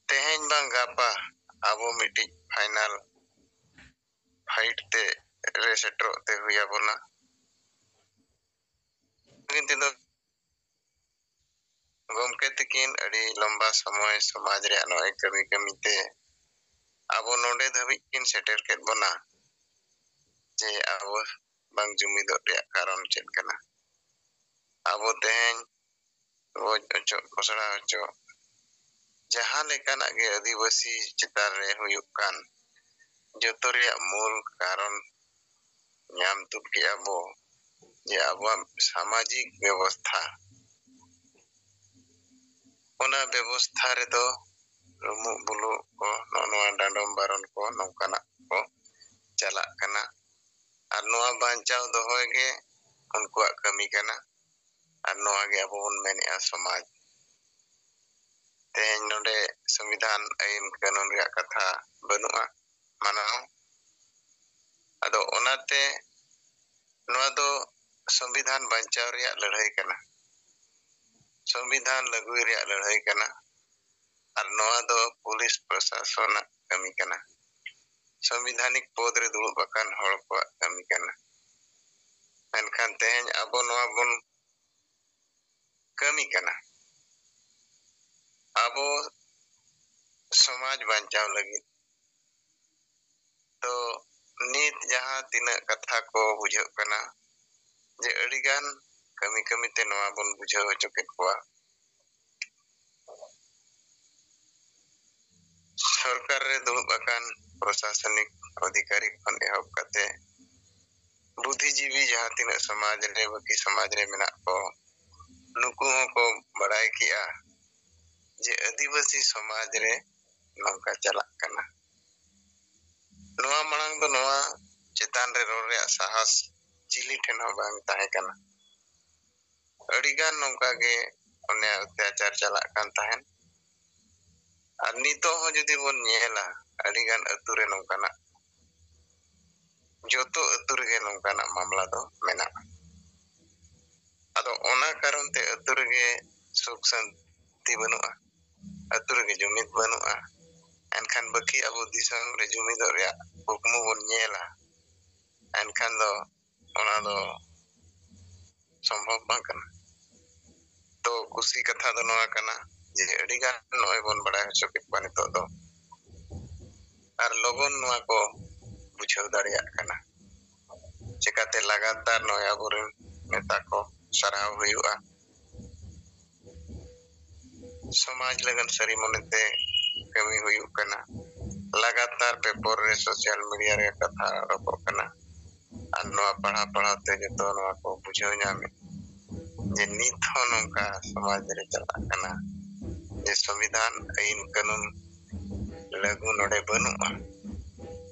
ᱛᱮᱦᱮᱧ ᱵᱟᱝ ᱜᱟᱯᱟ ᱟᱵᱚ ᱢᱤᱫᱴᱤᱡ final fight ᱛᱮ ᱨᱮ ᱥᱮᱴᱮᱨᱚᱜ ᱛᱮ ᱦᱩᱭ ᱟᱵᱚᱱᱟ᱾ ᱠᱤᱱᱛᱩ ᱫᱚ ᱜᱚᱢᱠᱮ ᱛᱟᱹᱠᱤᱱ ᱟᱹᱰᱤ ᱞᱚᱢᱵᱟ ᱥᱚᱢᱚᱭ ᱥᱚᱢᱟᱡᱽ ᱨᱮᱭᱟᱜ ᱱᱚᱜᱼᱚᱭ ᱠᱟᱹᱢᱤ ᱠᱟᱹᱢᱤ ᱛᱮ ᱟᱵᱚ ᱱᱚᱰᱮ ᱫᱷᱟᱹᱵᱤᱡ ᱠᱤᱱ ᱥᱮᱴᱮᱨ ᱠᱮᱫ ᱵᱚᱱᱟ, ᱡᱮ ᱟᱵᱚ ᱵᱟᱝ ᱡᱩᱢᱤᱫᱚᱜ ᱨᱮᱭᱟᱜ ᱠᱟᱨᱚᱱ ᱪᱮᱫ ᱠᱟᱱᱟ? ᱟᱵᱚ ᱛᱮᱦᱮᱧ ᱜᱚᱡ ᱦᱚᱪᱚᱜ, ᱠᱚᱥᱲᱟ ᱦᱚᱪᱚᱜ, ᱡᱟᱦᱟᱸ ᱞᱮᱠᱟᱱᱟᱜ ᱜᱮ ᱟᱹᱫᱤᱵᱟᱹᱥᱤ ᱪᱮᱛᱟᱱ ᱨᱮ ᱦᱩᱭᱩᱜ ᱠᱟᱱ, ᱡᱚᱛᱚ ᱨᱮᱭᱟᱜ ᱢᱩᱞ ᱠᱟᱨᱚᱱ ᱧᱟᱢ ᱛᱩᱫ ᱠᱮᱜᱼᱟ ᱵᱚ ᱡᱮ ᱟᱵᱚᱣᱟᱜ ᱥᱟᱢᱟᱡᱤᱠ ᱵᱮᱵᱚᱥᱛᱷᱟ, ᱚᱱᱟ ᱵᱮᱵᱚᱥᱛᱷᱟ ᱨᱮᱫᱚ ᱨᱩᱢᱩᱜ ᱵᱩᱞᱩᱜ ᱠᱚ, ᱱᱚᱜᱼᱚ ᱱᱚᱣᱟ ᱰᱟᱸᱰᱚᱢ ᱵᱟᱨᱚᱱ ᱠᱚ, ᱱᱚᱝᱠᱟᱱᱟᱜ ᱠᱚ ᱪᱟᱞᱟᱜ ᱠᱟᱱᱟ᱾ ᱟᱨ ᱱᱚᱣᱟ ᱵᱟᱧᱪᱟᱣ ᱫᱚᱦᱚᱭ ᱜᱮ ᱩᱱᱠᱩᱣᱟᱜ ᱠᱟᱹᱢᱤ ᱠᱟᱱᱟ᱾ ᱟᱨ ᱱᱚᱣᱟ ᱜᱮ ᱟᱵᱚ ᱵᱚᱱ ᱢᱮᱱᱮᱜᱼᱟ ᱥᱚᱢᱟᱡᱽ᱾ ᱛᱮᱦᱮᱧ ᱱᱚᱰᱮ ᱥᱚᱝᱵᱤᱫᱷᱟᱱ, ᱟᱹᱭᱤᱱ, ᱠᱟᱹᱱᱩᱱ ᱨᱮᱭᱟᱜ ᱠᱟᱛᱷᱟ ᱵᱟᱹᱱᱩᱜᱼᱟ, ᱢᱟᱱᱟᱣ᱾ ᱟᱫᱚ ᱚᱱᱟᱛᱮ ᱱᱚᱣᱟ ᱫᱚ ᱥᱚᱝᱵᱤᱫᱷᱟᱱ ᱵᱟᱧᱪᱟᱣ ᱨᱮᱭᱟᱜ ᱞᱟᱹᱲᱦᱟᱹᱭ ᱠᱟᱱᱟ, ᱥᱚᱝᱵᱤᱫᱷᱟᱱ ᱞᱟᱹᱜᱩᱭ ᱨᱮᱭᱟᱜ ᱞᱟᱹᱲᱦᱟᱹᱭ ᱠᱟᱱᱟ, ᱟᱨ ᱱᱚᱣᱟ ᱫᱚ ᱯᱩᱞᱤᱥ ᱯᱨᱚᱥᱟᱥᱚᱱᱟᱜ ᱠᱟᱹᱢᱤ ᱠᱟᱱᱟ, ᱥᱚᱝᱵᱤᱫᱷᱟᱱᱤᱠ ᱯᱚᱫᱽ ᱨᱮ ᱫᱩᱲᱩᱵ ᱟᱠᱟᱱ ᱦᱚᱲ ᱠᱚᱣᱟᱜ ᱠᱟᱹᱢᱤ ᱠᱟᱱᱟ᱾ ᱢᱮᱱᱠᱷᱟᱱ ᱛᱮᱦᱮᱧ ᱟᱵᱚ ᱱᱚᱣᱟ ᱵᱚᱱ ᱠᱟᱹᱢᱤ ᱠᱟᱱᱟ ᱟᱵᱚ ᱥᱚᱢᱟᱡᱽ ᱵᱟᱧᱪᱟᱣ ᱞᱟᱹᱜᱤᱫ᱾ ᱛᱚ ᱱᱤᱛ ᱡᱟᱦᱟᱸ ᱛᱤᱱᱟᱹᱜ ᱠᱟᱛᱷᱟ ᱠᱚ ᱵᱩᱡᱷᱟᱹᱜ ᱠᱟᱱᱟ ᱡᱮ ᱟᱹᱰᱤᱜᱟᱱ ᱠᱟᱹᱢᱤ ᱠᱟᱹᱢᱤᱛᱮ ᱱᱚᱣᱟ ᱵᱚᱱ ᱵᱩᱡᱷᱟᱹᱣ ᱦᱚᱪᱚ ᱠᱮᱫ ᱠᱚᱣᱟ᱾ ᱥᱚᱨᱠᱟᱨ ᱨᱮ ᱫᱩᱲᱩᱵ ᱟᱠᱟᱱ ᱯᱨᱚᱥᱟᱥᱚᱱᱤᱠ ᱚᱫᱷᱤᱠᱟᱨᱤ ᱠᱷᱚᱱ ᱮᱦᱚᱵ ᱠᱟᱛᱮ ᱵᱩᱫᱽᱫᱷᱤᱡᱤᱵᱤ ᱡᱟᱦᱟᱸ ᱛᱤᱱᱟᱹᱜ ᱥᱚᱢᱟᱡᱽ ᱨᱮ, ᱵᱟᱹᱠᱤ ᱥᱚᱢᱟᱡᱽ ᱨᱮ ᱢᱮᱱᱟᱜ ᱠᱚ, ᱱᱩᱠᱩ ᱦᱚᱸᱠᱚ ᱵᱟᱲᱟᱭ ᱠᱮᱜᱼᱟ ᱡᱮ ᱟᱹᱫᱤᱵᱟᱹᱥᱤ ᱥᱚᱢᱟᱡᱽ ᱨᱮ ᱱᱚᱝᱠᱟ ᱪᱟᱞᱟᱜ ᱠᱟᱱᱟ᱾ ᱱᱚᱣᱟ ᱢᱟᱲᱟᱝ ᱫᱚ ᱱᱚᱣᱟ ᱪᱮᱛᱟᱱ ᱨᱮ ᱨᱚᱲ ᱨᱮᱭᱟᱜ ᱥᱟᱦᱟᱥ ᱪᱤᱞᱤ ᱴᱷᱮᱱ ᱦᱚᱸ ᱵᱟᱝ ᱛᱟᱦᱮᱸ ᱠᱟᱱᱟ᱾ ᱟᱹᱰᱤᱜᱟᱱ ᱱᱚᱝᱠᱟ ᱜᱮ ᱚᱱᱮ ᱚᱛᱛᱟᱪᱟᱨ ᱪᱟᱞᱟᱜ ᱠᱟᱱ ᱛᱟᱦᱮᱸᱱ᱾ ᱟᱨ ᱱᱤᱛᱚᱜ ᱦᱚᱸ ᱡᱩᱫᱤ ᱵᱚᱱ ᱧᱮᱞᱟ, ᱟᱹᱰᱤᱜᱟᱱ ᱟᱹᱛᱩ ᱨᱮ ᱱᱚᱝᱠᱟᱱᱟᱜ, ᱡᱚᱛᱚ ᱟᱹᱛᱩ ᱨᱮᱜᱮ ᱱᱚᱝᱠᱟᱱᱟᱜ ᱢᱟᱢᱞᱟ ᱫᱚ ᱢᱮᱱᱟᱜᱼᱟ᱾ ᱟᱫᱚ ᱚᱱᱟ ᱠᱟᱨᱚᱱ ᱛᱮ ᱟᱹᱛᱩ ᱨᱮᱜᱮ ᱥᱩᱠ ᱥᱟᱱᱛᱤ ᱵᱟᱹᱱᱩᱜᱼᱟ, ᱟᱹᱛᱩ ᱨᱮᱜᱮ ᱡᱩᱢᱤᱫ ᱵᱟᱹᱱᱩᱜᱼᱟ᱾ ᱮᱱᱠᱷᱟᱱ ᱵᱟᱹᱠᱤ ᱟᱵᱚ ᱫᱤᱥᱚᱢ ᱨᱮ ᱡᱩᱢᱤᱫᱚᱜ ᱨᱮᱭᱟᱜ ᱠᱩᱠᱢᱩ ᱵᱚᱱ ᱧᱮᱞᱟ, ᱮᱱᱠᱷᱟᱱ ᱫᱚ ᱚᱱᱟ ᱫᱚ ᱥᱚᱢᱵᱷᱚᱵ ᱵᱟᱝ ᱠᱟᱱᱟ᱾ ᱛᱚ ᱠᱩᱥᱤ ᱠᱟᱛᱷᱟ ᱫᱚ ᱱᱚᱣᱟ ᱠᱟᱱᱟ ᱡᱮ ᱟᱹᱰᱤᱜᱟᱱ ᱱᱚᱜᱼᱚᱭ ᱵᱚᱱ ᱵᱟᱲᱟᱭ ᱦᱚᱪᱚ ᱠᱮᱫ ᱠᱚᱣᱟ ᱱᱤᱛᱚᱜ ᱫᱚ, ᱟᱨ ᱞᱚᱜᱚᱱ ᱱᱚᱣᱟ ᱠᱚ ᱵᱩᱡᱷᱟᱹᱣ ᱫᱟᱲᱮᱭᱟᱜ ᱠᱟᱱᱟ᱾ ᱪᱮᱠᱟᱛᱮ ᱞᱟᱜᱟᱛᱟᱨ ᱱᱚᱜᱼᱚᱭ ᱟᱵᱚᱨᱮᱱ ᱱᱮᱛᱟ ᱠᱚ ᱥᱟᱨᱦᱟᱣ ᱦᱩᱭᱩᱜᱼᱟ᱾ ᱥᱚᱢᱟᱡᱽ ᱞᱟᱹᱜᱤᱫ ᱥᱟᱹᱨᱤ ᱢᱚᱱᱮᱛᱮ ᱠᱟᱹᱢᱤ ᱦᱩᱭᱩᱜ ᱠᱟᱱᱟ᱾ ᱞᱟᱜᱟᱛᱟᱨ ᱯᱮᱯᱚᱨ ᱨᱮ, ᱥᱳᱥᱟᱞ ᱢᱤᱰᱤᱭᱟ ᱨᱮ ᱠᱟᱛᱷᱟ ᱚᱰᱚᱠᱚᱜ ᱠᱟᱱᱟ᱾ ᱟᱨ ᱱᱚᱣᱟ ᱯᱟᱲᱦᱟᱣ ᱯᱟᱲᱦᱟᱣ ᱛᱮ ᱡᱚᱛᱚ ᱱᱚᱣᱟ ᱠᱚ ᱵᱩᱡᱷᱟᱹᱣ ᱧᱟᱢᱮᱫ ᱡᱮ ᱱᱤᱛ ᱦᱚᱸ ᱱᱚᱝᱠᱟ ᱥᱚᱢᱟᱡᱽ ᱨᱮ ᱪᱟᱞᱟᱜ ᱠᱟᱱᱟ ᱡᱮ ᱥᱚᱝᱵᱤᱫᱷᱟᱱ ᱟᱹᱭᱤᱱ ᱠᱟᱹᱱᱩᱱ ᱞᱟᱹᱜᱩ ᱱᱚᱰᱮ ᱵᱟᱹᱱᱩᱜᱼᱟ᱾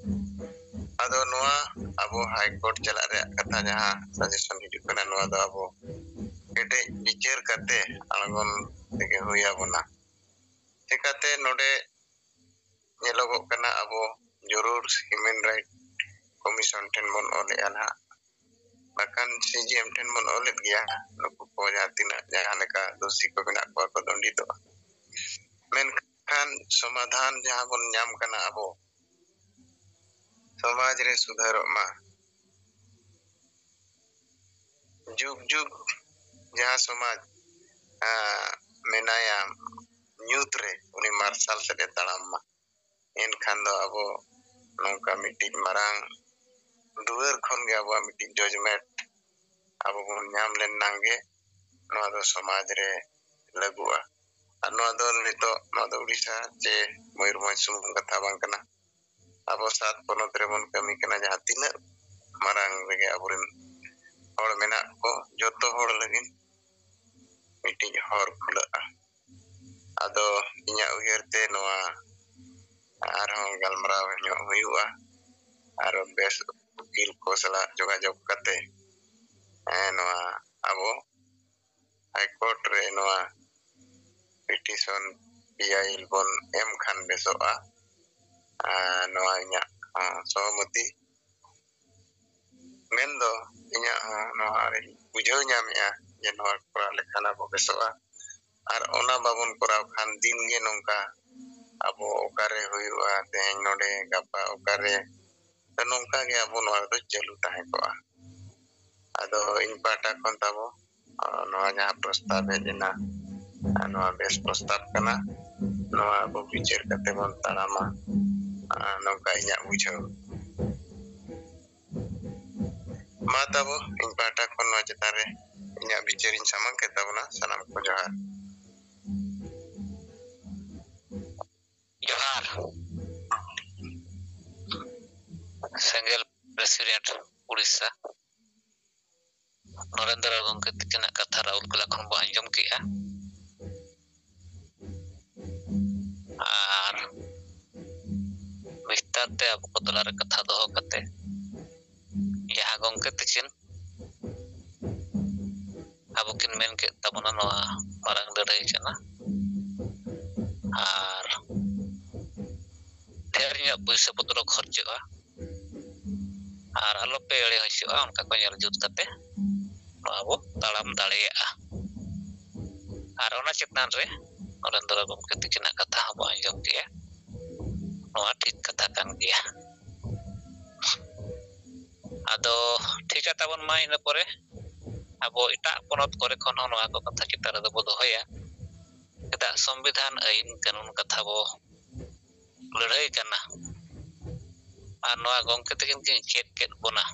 ᱟᱫᱚ ᱱᱚᱣᱟ ᱟᱵᱚ ᱦᱟᱭ ᱠᱳᱨᱴ ᱪᱟᱞᱟᱜ ᱨᱮᱭᱟᱜ ᱠᱟᱛᱷᱟ ᱡᱟᱦᱟᱸ ᱥᱟᱡᱮᱥᱚᱱ ᱦᱤᱡᱩᱜ ᱠᱟᱱᱟ, ᱱᱚᱣᱟ ᱫᱚ ᱟᱵᱚ ᱠᱮᱴᱮᱡ ᱵᱤᱪᱟᱹᱨ ᱠᱟᱛᱮ ᱟᱬᱜᱚᱱ ᱛᱮᱜᱮ ᱦᱩᱭ ᱟᱵᱚᱱᱟ᱾ ᱪᱮᱠᱟᱛᱮ ᱱᱚᱰᱮ ᱧᱮᱞᱚᱜᱚᱜ ᱠᱟᱱᱟ, ᱟᱵᱚ ᱡᱚᱨᱩᱨ ᱦᱤᱭᱩᱢᱮᱱ ᱨᱟᱭᱤᱴ ᱠᱚᱢᱤᱥᱚᱱ ᱴᱷᱮᱱ ᱵᱚᱱ ᱚᱞᱮᱜᱼᱟ ᱱᱟᱦᱟᱜ, ᱵᱟᱠᱷᱟᱱ ᱥᱤᱡᱤᱮᱢ ᱴᱷᱮᱱ ᱵᱚᱱ ᱚᱞᱮᱫ ᱜᱮᱭᱟ᱾ ᱱᱩᱠᱩ ᱠᱚ ᱡᱟᱦᱟᱸ ᱛᱤᱱᱟᱹᱜ ᱡᱟᱦᱟᱸ ᱞᱮᱠᱟ ᱫᱳᱥᱤ ᱠᱚ ᱢᱮᱱᱟᱜ ᱠᱚᱣᱟ ᱠᱚ ᱫᱚᱱᱰᱤᱛᱚᱜᱼᱟ᱾ ᱢᱮᱱᱠᱷᱟᱱ ᱥᱚᱢᱟᱫᱷᱟᱱ ᱡᱟᱦᱟᱸ ᱵᱚᱱ ᱧᱟᱢ ᱠᱟᱱᱟ, ᱟᱵᱚ ᱥᱚᱢᱟᱡᱽ ᱨᱮ ᱥᱩᱫᱷᱟᱹᱨᱚᱜ ᱢᱟ᱾ ᱡᱩᱜᱽ ᱡᱩᱜᱽ ᱡᱟᱦᱟᱸ ᱥᱚᱢᱟᱡᱽ, ᱟᱸ, ᱢᱮᱱᱟᱭᱟ ᱧᱩᱛ ᱨᱮ, ᱩᱱᱤ ᱢᱟᱨᱥᱟᱞ ᱥᱮᱫ ᱮ ᱛᱟᱲᱟᱢ ᱢᱟ᱾ ᱮᱱᱠᱷᱟᱱ ᱫᱚ ᱟᱵᱚ ᱱᱚᱝᱠᱟ ᱢᱤᱫᱴᱤᱡ ᱢᱟᱨᱟᱝ ᱫᱩᱣᱟᱹᱨ ᱠᱷᱚᱱ ᱜᱮ ᱟᱵᱚᱣᱟᱜ ᱢᱤᱫᱴᱤᱡ ᱡᱚᱡᱽᱢᱮᱱᱴ ᱟᱵᱚ ᱵᱚᱱ ᱧᱟᱢ ᱞᱮᱱᱟᱝ ᱜᱮ ᱱᱚᱣᱟ ᱫᱚ ᱥᱚᱢᱟᱡᱽ ᱨᱮ ᱞᱟᱹᱜᱩᱜᱼᱟ᱾ ᱟᱨ ᱱᱚᱣᱟ ᱫᱚ ᱱᱤᱛᱚᱜ, ᱱᱚᱣᱟ ᱫᱚ ᱩᱲᱤᱥᱥᱟ ᱪᱮ ᱢᱚᱭᱩᱨᱵᱷᱚᱸᱡᱽ ᱥᱩᱢᱩᱝ ᱠᱟᱛᱷᱟ ᱵᱟᱝ ᱠᱟᱱᱟ᱾ ᱟᱵᱚ ᱥᱟᱛ ᱯᱚᱱᱚᱛ ᱨᱮᱵᱚᱱ ᱠᱟᱹᱢᱤ ᱠᱟᱱᱟ, ᱡᱟᱦᱟᱸ ᱛᱤᱱᱟᱹᱜ ᱢᱟᱨᱟᱝ ᱨᱮᱜᱮ ᱟᱵᱚᱨᱮᱱ ᱦᱚᱲ ᱢᱮᱱᱟᱜ ᱠᱚ, ᱡᱚᱛᱚ ᱦᱚᱲ ᱞᱟᱹᱜᱤᱫ ᱢᱤᱫᱴᱤᱡ ᱦᱚᱨ ᱠᱷᱩᱞᱟᱹᱜᱼᱟ᱾ ᱟᱫᱚ ᱤᱧᱟᱹᱜ ᱩᱭᱦᱟᱹᱨ ᱛᱮ ᱱᱚᱣᱟ ᱟᱨᱦᱚᱸ ᱜᱟᱞᱢᱟᱨᱟᱣ ᱧᱚᱜ ᱦᱩᱭᱩᱜᱼᱟ, ᱟᱨ ᱵᱮᱥ ᱩᱠᱤᱞ ᱠᱚ ᱥᱟᱞᱟᱜ ᱡᱳᱜᱟᱡᱳᱜᱽ ᱠᱟᱛᱮ, ᱦᱮᱸ, ᱱᱚᱣᱟ ᱟᱵᱚ ᱦᱟᱭ ᱠᱳᱨᱴ ᱨᱮ ᱱᱚᱣᱟ ᱯᱤᱴᱤᱥᱚᱱ ᱯᱤ ᱟᱭ ᱮᱞ ᱵᱚᱱ ᱮᱢ ᱠᱷᱟᱱ ᱵᱮᱥᱚᱜᱼᱟ᱾ ᱟᱨ ᱱᱚᱣᱟ ᱤᱧᱟᱹᱜ, ᱟᱸ, ᱥᱚᱦᱚᱢᱚᱛᱤ᱾ ᱢᱮᱱᱫᱚ ᱤᱧᱟᱹᱜ ᱦᱚᱸ ᱱᱚᱣᱟ ᱨᱤᱧ ᱵᱩᱡᱷᱟᱹᱣ ᱧᱟᱢᱮᱜᱼᱟ ᱡᱮ ᱱᱚᱣᱟ ᱠᱚᱨᱟᱣ ᱞᱮᱠᱷᱟᱱ ᱟᱵᱚ ᱵᱮᱥᱚᱜᱼᱟ᱾ ᱟᱨ ᱚᱱᱟ ᱵᱟᱵᱚᱱ ᱠᱚᱨᱟᱣ ᱠᱷᱟᱱ ᱫᱤᱱ ᱜᱮ ᱱᱚᱝᱠᱟ ᱟᱵᱚ ᱚᱠᱟᱨᱮ ᱦᱩᱭᱩᱜᱼᱟ, ᱛᱮᱦᱮᱧ ᱱᱚᱰᱮ, ᱜᱟᱯᱟ ᱚᱠᱟᱨᱮ, ᱛᱚ ᱱᱚᱝᱠᱟ ᱜᱮ ᱟᱵᱚ ᱱᱚᱣᱟ ᱨᱮᱫᱚ ᱪᱟᱹᱞᱩ ᱛᱟᱦᱮᱸ ᱠᱚᱜᱼᱟ᱾ ᱟᱫᱚ ᱤᱧ ᱯᱟᱦᱴᱟ ᱠᱷᱚᱱ ᱛᱟᱵᱚ, ᱟᱨ ᱱᱚᱣᱟ ᱡᱟᱦᱟᱸ ᱯᱨᱚᱥᱛᱟᱵ ᱦᱮᱡ ᱮᱱᱟ, ᱟᱨ ᱱᱚᱣᱟ ᱵᱮᱥ ᱯᱨᱚᱥᱛᱟᱵ ᱠᱟᱱᱟ᱾ ᱱᱚᱣᱟ ᱟᱵᱚ ᱵᱤᱪᱟᱹᱨ ᱠᱟᱛᱮ ᱵᱚᱱ ᱛᱟᱲᱟᱢᱟ, ᱟᱨ ᱱᱚᱝᱠᱟ ᱤᱧᱟᱹᱜ ᱵᱩᱡᱷᱟᱹᱣ᱾ ᱢᱟ ᱛᱟᱵᱚ, ᱤᱧ ᱯᱟᱦᱴᱟ ᱠᱷᱚᱱ ᱱᱚᱣᱟ ᱪᱮᱛᱟᱱ ᱨᱮ ᱤᱧᱟᱹᱜ ᱵᱤᱪᱟᱹᱨᱤᱧ ᱥᱟᱢᱟᱝ ᱠᱮᱫ ᱛᱟᱵᱚᱱᱟ᱾ ᱥᱟᱱᱟᱢ ᱠᱚ ᱡᱚᱦᱟᱨ᱾ ᱡᱚᱦᱟᱨ᱾ ᱥᱮᱸᱜᱮᱞ ᱯᱨᱮᱥᱤᱰᱮᱱᱴ ᱩᱲᱤᱥᱥᱟ ᱱᱚᱨᱮᱱᱫᱨᱚ ᱜᱚᱢᱠᱮ ᱛᱤᱠᱤᱱᱟᱜ ᱠᱟᱛᱷᱟ ᱨᱟᱦᱩᱞ ᱠᱮᱞᱟ ᱠᱷᱚᱱ ᱵᱚ ᱟᱸᱡᱚᱢ ᱠᱮᱜᱼᱟ᱾ ᱟᱨ ᱵᱤᱥᱛᱟᱨ ᱛᱮ ᱟᱵᱚ ᱠᱚ ᱛᱟᱞᱟᱨᱮ ᱠᱟᱛᱷᱟ ᱫᱚᱦᱚ ᱠᱟᱛᱮ ᱡᱟᱦᱟᱸ ᱜᱚᱢᱠᱮ ᱛᱤᱠᱤᱱ ᱟᱵᱚ ᱠᱤᱱ ᱢᱮᱱ ᱠᱮᱫ ᱛᱟᱵᱚᱱᱟ, ᱱᱚᱣᱟ ᱢᱟᱨᱟᱝ ᱞᱟᱹᱲᱦᱟᱹᱭ ᱠᱟᱱᱟ ᱟᱨ ᱰᱷᱮᱨ ᱧᱚᱜ ᱯᱩᱭᱥᱟᱹ ᱯᱚᱛᱨᱚ ᱠᱷᱚᱨᱪᱚᱜᱼᱟ᱾ ᱟᱨ ᱟᱞᱚᱯᱮ ᱮᱲᱮ ᱦᱚᱪᱚᱜᱼᱟ, ᱚᱱᱠᱟ ᱠᱚ ᱧᱮᱞ ᱡᱩᱛ ᱠᱟᱛᱮ ᱱᱚᱣᱟ ᱵᱚ ᱛᱟᱲᱟᱢ ᱫᱟᱲᱮᱭᱟᱜᱼᱟ᱾ ᱟᱨ ᱚᱱᱟ ᱪᱮᱛᱟᱱ ᱨᱮ ᱱᱚᱨᱮᱱᱫᱨᱚ ᱜᱚᱢᱠᱮ ᱛᱤᱠᱤᱱᱟᱜ ᱠᱟᱛᱷᱟ ᱦᱚᱸᱵᱚ ᱟᱸᱡᱚᱢ ᱠᱮᱜᱼᱟ᱾ ᱱᱚᱣᱟ ᱴᱷᱤᱠ ᱠᱟᱛᱷᱟ ᱠᱟᱱ ᱜᱮᱭᱟ᱾ ᱟᱫᱚ ᱴᱷᱤᱠᱟ ᱛᱟᱵᱚᱱ ᱢᱟ, ᱤᱱᱟᱹ ᱯᱚᱨᱮ ᱟᱵᱚ ᱮᱴᱟᱜ ᱯᱚᱱᱚᱛ ᱠᱚᱨᱮ ᱠᱷᱚᱱ ᱦᱚᱸ ᱱᱚᱣᱟ ᱠᱚ ᱠᱟᱛᱷᱟ ᱪᱮᱛᱟᱱ ᱨᱮᱫᱚ ᱵᱚ ᱫᱚᱦᱚᱭᱟ᱾ ᱪᱮᱫᱟᱜ ᱥᱚᱝᱵᱤᱫᱷᱟᱱ ᱟᱹᱭᱤᱱ ᱠᱟᱹᱱᱩᱱ ᱠᱟᱛᱷᱟ ᱵᱚ ᱞᱟᱹᱲᱦᱟᱹᱭ ᱠᱟᱱᱟ᱾ ᱟᱨ ᱱᱚᱣᱟ ᱜᱚᱢᱠᱮ ᱛᱟᱹᱠᱤᱱ ᱠᱤᱱ ᱪᱮᱫ ᱠᱮᱫ ᱵᱚᱱᱟ᱾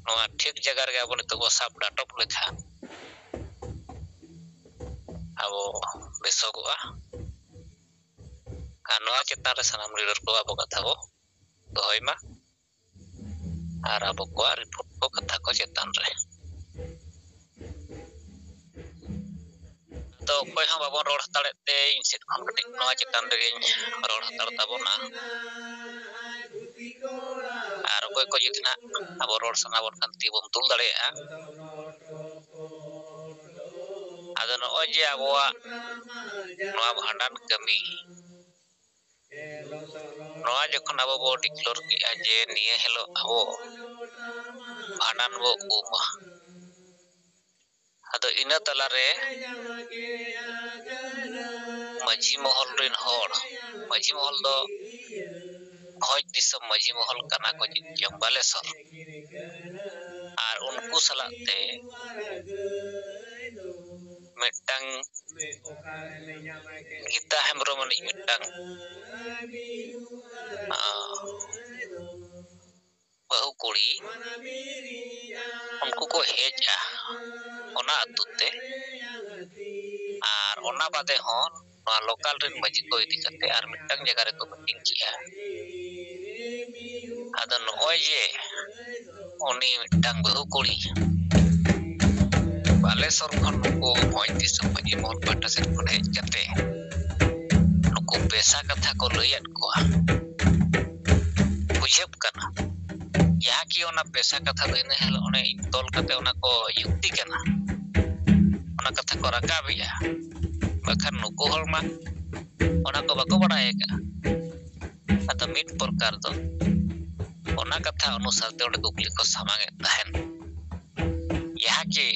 ᱱᱚᱣᱟ ᱴᱷᱤᱠ ᱡᱟᱭᱜᱟ ᱨᱮᱜᱮ ᱟᱵᱚ ᱱᱤᱛᱚᱜ ᱵᱚ ᱥᱟᱵ ᱰᱟᱴᱚᱯ ᱞᱮᱠᱷᱟᱱ ᱟᱵᱚ ᱵᱮᱥᱚᱜᱚᱜᱼᱟ᱾ ᱟᱨ ᱱᱚᱣᱟ ᱪᱮᱛᱟᱱ ᱨᱮ ᱥᱟᱱᱟᱢ ᱞᱤᱰᱟᱨ ᱠᱚ ᱟᱵᱚ ᱠᱟᱛᱷᱟ ᱵᱚ ᱫᱚᱦᱚᱭ ᱢᱟ᱾ ᱟᱨ ᱟᱵᱚ ᱠᱚᱣᱟᱜ ᱨᱤᱯᱳᱨᱴ ᱠᱚ ᱠᱟᱛᱷᱟ ᱠᱚ ᱪᱮᱛᱟᱱ ᱨᱮ᱾ ᱟᱫᱚ ᱚᱠᱚᱭ ᱦᱚᱸ ᱵᱟᱵᱚᱱ ᱨᱚᱲ ᱦᱟᱛᱟᱲᱮᱫ ᱛᱮ ᱤᱧ ᱥᱮᱫ ᱠᱷᱚᱱ ᱠᱟᱹᱴᱤᱡ ᱱᱚᱣᱟ ᱪᱮᱛᱟᱱ ᱨᱮᱜᱮᱧ ᱨᱚᱲ ᱦᱟᱛᱟᱲ ᱛᱟᱵᱚᱱᱟ᱾ ᱟᱨ ᱚᱠᱚᱭ ᱠᱚ ᱡᱩᱫᱤ ᱱᱟᱜ ᱟᱵᱚ ᱨᱚᱲ ᱥᱟᱱᱟ ᱵᱚᱱ ᱠᱷᱟᱱ ᱛᱤ ᱵᱚᱱ ᱛᱩᱞ ᱫᱟᱲᱮᱭᱟᱜᱼᱟ᱾ ᱟᱫᱚ ᱱᱚᱜᱼᱚᱭ ᱡᱮ ᱟᱵᱚᱣᱟᱜ ᱱᱚᱣᱟ ᱵᱷᱟᱸᱰᱟᱱ ᱠᱟᱹᱢᱤ, ᱱᱚᱣᱟ ᱡᱚᱠᱷᱚᱱ ᱟᱵᱚ ᱵᱚ declare ᱠᱮᱜᱼᱟ ᱡᱮ ᱱᱤᱭᱟᱹ ᱦᱤᱞᱳᱜ ᱟᱵᱚ ᱵᱷᱟᱸᱰᱟᱱ ᱵᱚ ᱩᱢᱟ, ᱟᱫᱚ ᱤᱱᱟᱹ ᱛᱟᱞᱟᱨᱮ ᱢᱟᱹᱡᱷᱤ ᱢᱚᱦᱚᱞ ᱨᱮᱱ ᱦᱚᱲ, ᱢᱟᱹᱡᱷᱤ ᱢᱚᱦᱚᱞ ᱫᱚ ᱵᱷᱚᱸᱡᱽ ᱫᱤᱥᱚᱢ ᱢᱟᱹᱡᱷᱤ ᱢᱚᱦᱚᱞ ᱠᱟᱱᱟ ᱠᱚ ᱡᱤᱛ ᱡᱚᱝ ᱵᱟᱞᱮᱥᱚᱨ, ᱟᱨ ᱩᱱᱠᱩ ᱥᱟᱞᱟᱜ ᱛᱮ ᱢᱤᱫᱴᱟᱝ ᱜᱤᱛᱟ ᱦᱮᱢᱵᱨᱚᱢ ᱟᱹᱱᱤᱡ ᱢᱤᱫᱴᱟᱝ, ᱟᱸ, ᱵᱟᱹᱦᱩ ᱠᱩᱲᱤ ᱩᱱᱠᱩ ᱠᱚ ᱦᱮᱡᱼᱟ ᱚᱱᱟ ᱟᱹᱛᱩ ᱛᱮ᱾ ᱟᱨ ᱚᱱᱟ ᱵᱟᱫᱮ ᱦᱚᱸ ᱱᱚᱣᱟ local ᱨᱮᱱ ᱢᱟᱹᱡᱷᱤ ᱠᱚ ᱤᱫᱤ ᱠᱟᱛᱮ ᱟᱨ ᱢᱤᱫᱴᱟᱝ ᱡᱟᱭᱜᱟ ᱨᱮᱠᱚ meeting ᱠᱮᱜᱼᱟ᱾ ᱟᱫᱚ ᱱᱚᱜᱼᱚᱭ ᱡᱮ ᱩᱱᱤ ᱢᱤᱫᱴᱟᱝ ᱵᱟᱹᱦᱩ ᱠᱩᱲᱤ ᱵᱟᱞᱮᱥᱚᱨ ᱠᱷᱚᱱ ᱱᱩᱠᱩ ᱵᱷᱚᱸᱡᱽ ᱫᱤᱥᱚᱢ ᱢᱟᱹᱡᱷᱤ ᱢᱚᱦᱚᱞ ᱯᱟᱦᱴᱟ ᱥᱮᱫ ᱠᱷᱚᱱ ᱦᱮᱡ ᱠᱟᱛᱮ ᱱᱩᱠᱩ ᱯᱮᱥᱟ ᱠᱟᱛᱷᱟ ᱠᱚ ᱞᱟᱹᱭᱟᱫ ᱠᱚᱣᱟ, ᱵᱩᱡᱷᱟᱹᱜ ᱠᱟᱱᱟ᱾ ᱡᱟᱦᱟᱸ ᱠᱤ ᱚᱱᱟ ᱯᱮᱥᱟ ᱠᱟᱛᱷᱟ ᱫᱚ ᱤᱱᱟᱹ ᱦᱤᱞᱳᱜ ᱚᱱᱮ ᱤᱧ ᱛᱚᱞ ᱠᱟᱛᱮ ᱚᱱᱟ ᱠᱚ ᱡᱩᱠᱛᱤ ᱠᱟᱱᱟ, ᱚᱱᱟ ᱠᱟᱛᱷᱟ ᱠᱚ ᱨᱟᱠᱟᱵᱮᱜᱼᱟ᱾ ᱵᱟᱠᱷᱟᱱ ᱱᱩᱠᱩ ᱦᱚᱲ ᱢᱟ ᱚᱱᱟ ᱠᱚ ᱵᱟᱠᱚ ᱵᱟᱲᱟᱭ ᱟᱠᱟᱫᱼᱟ᱾ ᱟᱫᱚ ᱢᱤᱫ ᱯᱨᱚᱠᱟᱨ ᱫᱚ ᱚᱱᱟ ᱠᱟᱛᱷᱟ ᱚᱱᱩᱥᱟᱨ ᱛᱮ ᱚᱸᱰᱮ ᱠᱩᱠᱞᱤ ᱠᱚ ᱥᱟᱢᱟᱝ ᱮᱫ ᱛᱟᱦᱮᱱ, ᱡᱟᱦᱟᱸ ᱠᱤ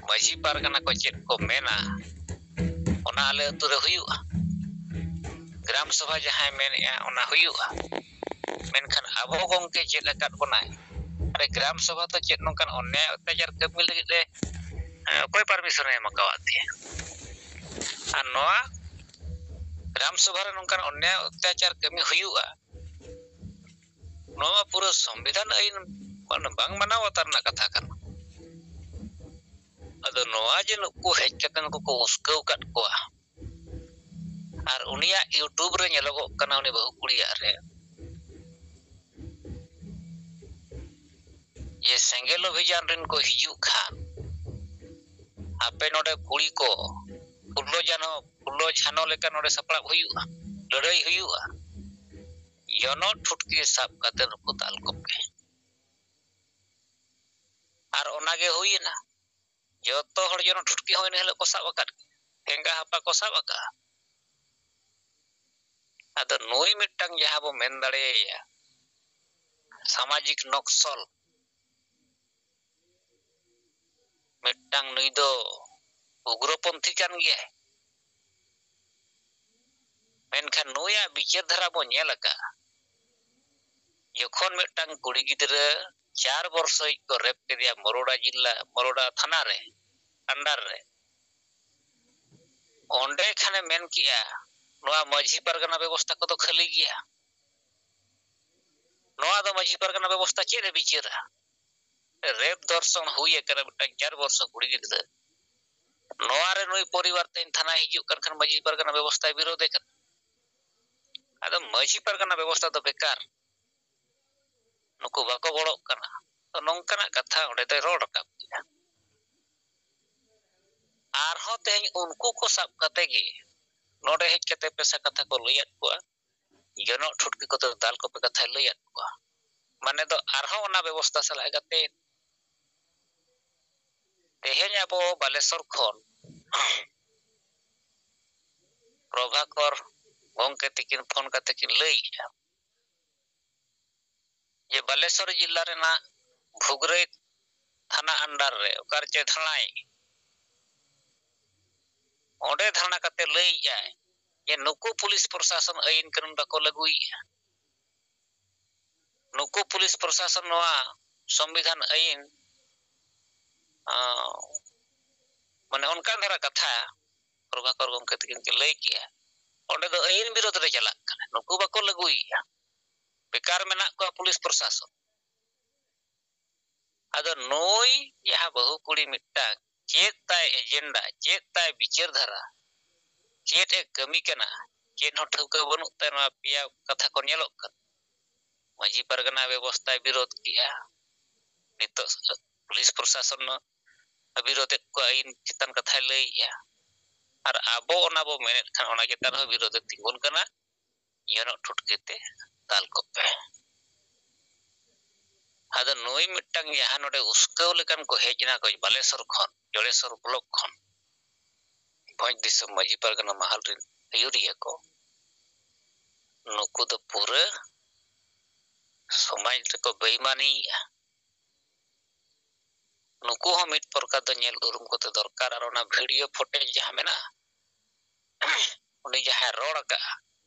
ᱢᱟᱹᱡᱷᱤ ᱯᱟᱨᱜᱟᱱᱟ ᱠᱚ ᱪᱮᱫ ᱠᱚ ᱢᱮᱱᱟ, ᱚᱱᱟ ᱟᱞᱮ ᱟᱹᱛᱩ ᱨᱮ ᱦᱩᱭᱩᱜᱼᱟ᱾ ᱜᱨᱟᱢ ᱥᱚᱵᱷᱟ ᱡᱟᱦᱟᱸᱭ ᱢᱮᱱᱮᱜᱼᱟ, ᱚᱱᱟ ᱦᱩᱭᱩᱜᱼᱟ᱾ ᱢᱮᱱᱠᱷᱟᱱ ᱟᱵᱚ ᱜᱚᱢᱠᱮ ᱪᱮᱫ ᱟᱠᱟᱫ ᱵᱚᱱᱟᱭ, ᱟᱨᱮ ᱜᱨᱟᱢ ᱥᱚᱵᱷᱟ ᱫᱚ ᱪᱮᱫ ᱱᱚᱝᱠᱟᱱ ᱚᱱᱱᱭᱟᱭ ᱚᱛᱛᱟᱪᱟᱨ ᱠᱟᱹᱢᱤ ᱞᱟᱹᱜᱤᱫ ᱨᱮ, ᱮ, ᱚᱠᱚᱭ permission ᱮ ᱮᱢ ᱟᱠᱟᱣᱟᱫ ᱯᱮᱭᱟ? ᱟᱨ ᱱᱚᱣᱟ ᱜᱨᱟᱢ ᱥᱚᱵᱷᱟ ᱨᱮ ᱱᱚᱝᱠᱟᱱ ᱚᱱᱱᱭᱟᱭ ᱚᱛᱛᱟᱪᱟᱨ ᱠᱟᱹᱢᱤ ᱦᱩᱭᱩᱜᱼᱟ, ᱱᱚᱣᱟ ᱢᱟ ᱯᱩᱨᱟᱹ ᱥᱚᱝᱵᱤᱫᱷᱟᱱ ᱟᱹᱭᱤᱱ ᱵᱟᱝ ᱢᱟᱱᱟᱣ ᱵᱟᱛᱟᱣ ᱨᱮᱱᱟᱜ ᱠᱟᱛᱷᱟ ᱠᱟᱱᱟ᱾ ᱟᱫᱚ ᱱᱚᱣᱟ ᱡᱮ ᱱᱩᱠᱩ ᱦᱮᱡ ᱠᱟᱛᱮ ᱱᱩᱠᱩ ᱠᱚ ᱩᱥᱠᱟᱹᱣ ᱟᱠᱟᱫ ᱠᱚᱣᱟ, ᱟᱨ ᱩᱱᱤᱭᱟᱜ YouTube ᱨᱮ ᱧᱮᱞᱚᱜᱚᱜ ᱠᱟᱱᱟ, ᱩᱱᱤ ᱵᱟᱹᱦᱩ ᱠᱩᱲᱤᱭᱟᱜ ᱨᱮ, ᱡᱮ ᱥᱮᱸᱜᱮᱞ ᱚᱵᱷᱤᱡᱟᱱ ᱨᱮᱱ ᱠᱚ ᱦᱤᱡᱩᱜ ᱠᱷᱟᱱ ᱟᱯᱮ ᱱᱚᱰᱮ ᱠᱩᱲᱤ ᱠᱚ ᱯᱷᱩᱞᱳ ᱡᱷᱟᱱᱚ, ᱯᱷᱩᱞᱳ ᱡᱷᱟᱱᱚ ᱞᱮᱠᱟ ᱱᱚᱰᱮ ᱥᱟᱯᱲᱟᱣ ᱦᱩᱭᱩᱜᱼᱟ, ᱞᱟᱹᱲᱦᱟᱹᱭ ᱦᱩᱭᱩᱜᱼᱟ᱾ ᱡᱚᱱᱚᱜ ᱴᱷᱩᱴᱠᱤ ᱥᱟᱵ ᱠᱟᱛᱮ ᱱᱩᱠᱩ ᱫᱟᱞ ᱠᱚᱯᱮ᱾ ᱟᱨ ᱚᱱᱟᱜᱮ ᱦᱩᱭᱮᱱᱟ᱾ ᱡᱚᱛᱚ ᱦᱚᱲ ᱡᱚᱱᱚᱜ ᱴᱷᱩᱴᱠᱤ ᱦᱚᱸ ᱤᱱᱟᱹ ᱦᱤᱞᱳᱜ ᱠᱚ ᱥᱟᱵ ᱟᱠᱟᱫ ᱠᱤᱱᱟ, ᱴᱷᱮᱸᱜᱟ ᱦᱟᱯᱟ ᱠᱚ ᱥᱟᱵ ᱟᱠᱟᱫᱼᱟ᱾ ᱟᱫᱚ ᱱᱩᱭ ᱢᱤᱫᱴᱟᱝ ᱡᱟᱦᱟᱸ ᱵᱚ ᱢᱮᱱ ᱫᱟᱲᱮᱭᱟᱭᱟ ᱥᱟᱢᱟᱡᱤᱠ ᱱᱚᱠᱥᱚᱞ, ᱢᱤᱫᱴᱟᱝ ᱱᱩᱭ ᱫᱚ ᱩᱜᱽᱨᱚᱯᱚᱱᱛᱷᱤ ᱠᱟᱱ ᱜᱮᱭᱟᱭ᱾ ᱢᱮᱱᱠᱷᱟᱱ ᱱᱩᱭᱟᱜ ᱵᱤᱪᱟᱹᱨ ᱫᱷᱟᱨᱟ ᱵᱚ ᱧᱮᱞ ᱟᱠᱟᱫᱼᱟ, ᱡᱚᱠᱷᱚᱱ ᱢᱤᱫᱴᱟᱝ ᱠᱩᱲᱤ ᱜᱤᱫᱽᱨᱟᱹ ᱪᱟᱨ ᱵᱚᱨᱥᱚᱭᱤᱡ ᱠᱚ ᱨᱮᱯ ᱠᱮᱫᱮᱭᱟ ᱢᱚᱨᱚᱰᱟ ᱡᱤᱞᱟ, ᱢᱚᱨᱚᱰᱟ ᱛᱷᱟᱱᱟ ᱨᱮ, under ᱨᱮ, ᱚᱸᱰᱮ ᱠᱷᱟᱱᱮ ᱢᱮᱱ ᱠᱮᱜᱼᱟ, ᱱᱚᱣᱟ ᱢᱟᱹᱡᱷᱤ ᱯᱟᱨᱜᱟᱱᱟ ᱵᱮᱵᱚᱥᱛᱷᱟ ᱠᱚᱫᱚ ᱠᱷᱟᱹᱞᱤ ᱜᱮᱭᱟ, ᱱᱚᱣᱟ ᱫᱚ ᱢᱟᱹᱡᱷᱤ ᱯᱟᱨᱜᱟᱱᱟ ᱵᱮᱵᱚᱥᱛᱷᱟ ᱪᱮᱫ ᱮ ᱵᱤᱪᱟᱹᱨᱟ? ᱨᱮᱯ ᱫᱷᱚᱨᱥᱚᱱ ᱦᱩᱭ ᱟᱠᱟᱱᱟ ᱢᱤᱫᱴᱟᱝ ᱪᱟᱨ ᱵᱚᱨᱥᱚ ᱠᱩᱲᱤ ᱜᱤᱫᱽᱨᱟᱹ, ᱱᱚᱣᱟ ᱨᱮ ᱱᱩᱭ ᱯᱚᱨᱤᱵᱟᱨ ᱛᱮᱦᱮᱧ ᱛᱷᱟᱱᱟᱭ ᱦᱤᱡᱩᱜ ᱠᱟᱱ ᱠᱷᱟᱱ ᱢᱟᱹᱡᱷᱤ ᱯᱟᱨᱜᱟᱱᱟ ᱵᱮᱵᱚᱥᱛᱷᱟᱭ ᱵᱤᱨᱳᱫᱷᱮ ᱠᱟᱱᱟ᱾ ᱟᱫᱚ ᱢᱟᱹᱡᱷᱤ ᱯᱟᱨᱜᱟᱱᱟ ᱵᱮᱵᱚᱥᱛᱷᱟ ᱫᱚ ᱵᱮᱠᱟᱨ, ᱱᱩᱠᱩ ᱵᱟᱠᱚ ᱜᱚᱲᱚᱜ ᱠᱟᱱᱟ᱾ ᱛᱚ ᱱᱚᱝᱠᱟᱱᱟᱜ ᱠᱟᱛᱷᱟ ᱚᱸᱰᱮ ᱫᱚᱭ ᱨᱚᱲ ᱨᱟᱠᱟᱵ ᱠᱮᱫᱟ᱾ ᱟᱨᱦᱚᱸ ᱛᱮᱦᱮᱧ ᱩᱱᱠᱩ ᱠᱚ ᱥᱟᱵ ᱠᱟᱛᱮ ᱜᱮ ᱱᱚᱰᱮ ᱦᱮᱡ ᱠᱟᱛᱮ ᱯᱮᱥᱟ ᱠᱟᱛᱷᱟ ᱠᱚ ᱞᱟᱹᱭᱟᱫ ᱠᱚᱣᱟ, ᱡᱚᱱᱚᱜ ᱴᱷᱩᱴᱠᱤ ᱠᱚᱫᱚ ᱫᱟᱞ ᱠᱚᱯᱮ ᱠᱟᱛᱷᱟᱭ ᱞᱟᱹᱭᱟᱫ ᱠᱚᱣᱟ᱾ ᱢᱟᱱᱮ ᱫᱚ ᱟᱨᱦᱚᱸ ᱚᱱᱟ ᱵᱮᱵᱚᱥᱛᱷᱟ ᱥᱟᱞᱟᱜ ᱠᱟᱛᱮ ᱛᱮᱦᱮᱧ ᱟᱵᱚ ᱵᱟᱞᱮᱥᱚᱨ ᱠᱷᱚᱱ ᱯᱨᱚᱵᱷᱟᱠᱚᱨ ᱜᱚᱢᱠᱮ ᱛᱤᱠᱤᱱ ᱯᱷᱳᱱ ᱠᱟᱛᱮ ᱠᱤᱱ ᱞᱟᱹᱭᱮᱜᱼᱟ ᱡᱮ ᱵᱟᱞᱮᱥᱚᱨ ᱡᱤᱞᱟ ᱨᱮᱱᱟᱜ ᱵᱷᱩᱜᱽᱨᱟᱹᱭ ᱛᱷᱟᱱᱟ under ᱨᱮ ᱚᱠᱟᱨᱮ ᱪᱮ ᱫᱷᱟᱬᱟᱭ, ᱚᱸᱰᱮ ᱫᱷᱟᱨᱱᱟ ᱠᱟᱛᱮ ᱞᱟᱹᱭᱮᱜᱼᱟᱭ ᱡᱮ ᱱᱩᱠᱩ ᱯᱩᱞᱤᱥ ᱯᱨᱚᱥᱟᱥᱚᱱ ᱟᱹᱭᱤᱱ ᱠᱟᱹᱱᱩᱱ ᱵᱟᱠᱚ ᱞᱟᱹᱜᱩᱭᱮᱜᱼᱟ, ᱱᱩᱠᱩ ᱯᱩᱞᱤᱥ ᱯᱨᱚᱥᱟᱥᱚᱱ ᱱᱚᱣᱟ ᱥᱚᱝᱵᱤᱫᱷᱟᱱ ᱟᱹᱭᱤᱱ, ᱟᱸ, ᱢᱟᱱᱮ ᱚᱱᱠᱟᱱ ᱫᱷᱟᱨᱟ ᱠᱟᱛᱷᱟ ᱯᱨᱚᱵᱷᱟᱠᱚᱨ ᱜᱚᱢᱠᱮ ᱛᱟᱹᱠᱤᱱ ᱠᱤᱱ ᱞᱟᱹᱭ ᱠᱮᱜᱼᱟ᱾ ᱚᱸᱰᱮ ᱫᱚ ᱟᱹᱭᱤᱱ ᱵᱤᱨᱳᱫᱷ ᱨᱮ ᱪᱟᱞᱟᱜ ᱠᱟᱱᱟ, ᱱᱩᱠᱩ ᱵᱟᱠᱚ ᱞᱟᱹᱜᱩᱭᱮᱜᱼᱟ, ᱵᱮᱠᱟᱨ ᱢᱮᱱᱟᱜ ᱠᱚᱣᱟ ᱯᱩᱞᱤᱥ ᱯᱨᱚᱥᱟᱥᱚᱱ᱾ ᱟᱫᱚ ᱱᱩᱭ ᱡᱟᱦᱟᱸ ᱵᱟᱹᱦᱩ ᱠᱩᱲᱤ ᱢᱤᱫᱴᱟᱝ ᱪᱮᱫ ᱛᱟᱭ ᱮᱡᱮᱱᱰᱟ, ᱪᱮᱫ ᱛᱟᱭ ᱵᱤᱪᱟᱹᱨ ᱫᱷᱟᱨᱟ, ᱪᱮᱫ ᱮ ᱠᱟᱹᱢᱤ ᱠᱟᱱᱟ, ᱪᱮᱫ ᱦᱚᱸ ᱴᱷᱟᱹᱣᱠᱟᱹ ᱵᱟᱹᱱᱩᱜ ᱛᱟᱭ᱾ ᱱᱚᱣᱟ ᱯᱮᱭᱟ ᱠᱟᱛᱷᱟ ᱠᱚ ᱧᱮᱞᱚᱜ ᱠᱟᱱᱟ, ᱢᱟᱹᱡᱷᱤ ᱯᱟᱨᱜᱟᱱᱟ ᱵᱮᱵᱚᱥᱛᱷᱟᱭ ᱵᱤᱨᱳᱫᱷ ᱠᱮᱜᱼᱟ, ᱱᱤᱛᱚᱜ ᱯᱩᱞᱤᱥ ᱯᱨᱚᱥᱟᱥᱚᱱ ᱵᱤᱨᱳᱫᱷᱮᱫ ᱠᱚᱣᱟ, ᱟᱹᱭᱤᱱ ᱪᱮᱛᱟᱱ ᱠᱟᱛᱷᱟᱭ ᱞᱟᱹᱭᱮᱜᱼᱟ, ᱟᱨ ᱟᱵᱚ ᱚᱱᱟ ᱵᱚ ᱢᱮᱱᱮᱫ ᱠᱷᱟᱱ ᱚᱱᱟ ᱪᱮᱛᱟᱱ ᱨᱮᱦᱚᱸ ᱵᱤᱨᱳᱫᱷ ᱮ ᱛᱤᱸᱜᱩᱱ ᱠᱟᱱᱟ, ᱡᱚᱱᱚᱜ ᱴᱷᱩᱴᱠᱤ ᱛᱮ ᱫᱟᱞ ᱠᱚᱯᱮ᱾ ᱟᱫᱚ ᱱᱩᱭ ᱢᱤᱫᱴᱟᱝ ᱡᱟᱦᱟᱸ ᱱᱚᱰᱮ ᱩᱥᱠᱟᱹᱣ ᱞᱮᱠᱟᱱ ᱠᱚ ᱦᱮᱡ ᱮᱱᱟ ᱠᱚ ᱵᱟᱞᱮᱥᱚᱨ ᱠᱷᱚᱱ, ᱡᱚᱲᱮᱥᱚᱨ ᱵᱞᱚᱠ ᱠᱷᱚᱱ ᱵᱷᱚᱸᱡᱽ ᱫᱤᱥᱚᱢ ᱢᱟᱹᱡᱷᱤ ᱯᱟᱨᱜᱟᱱᱟ ᱢᱟᱦᱟᱞ ᱨᱮᱱ ᱟᱹᱭᱩᱨᱤᱭᱟᱹ ᱠᱚ, ᱱᱩᱠᱩ ᱫᱚ ᱯᱩᱨᱟᱹ ᱥᱚᱢᱟᱡᱽ ᱨᱮᱠᱚ ᱵᱮᱭᱤᱢᱟᱱᱤᱭᱮᱫᱼᱟ᱾ ᱱᱩᱠᱩ ᱦᱚᱸ ᱢᱤᱫ ᱯᱨᱚᱠᱟᱨ ᱫᱚ ᱧᱮᱞ ᱩᱨᱩᱢ ᱠᱚᱛᱮ ᱫᱚᱨᱠᱟᱨ᱾ ᱟᱨ ᱚᱱᱟ video footage ᱡᱟᱦᱟᱸ ᱢᱮᱱᱟᱜᱼᱟ, ᱩᱱᱤ ᱡᱟᱦᱟᱸᱭ ᱨᱚᱲ ᱟᱠᱟᱫᱼᱟ,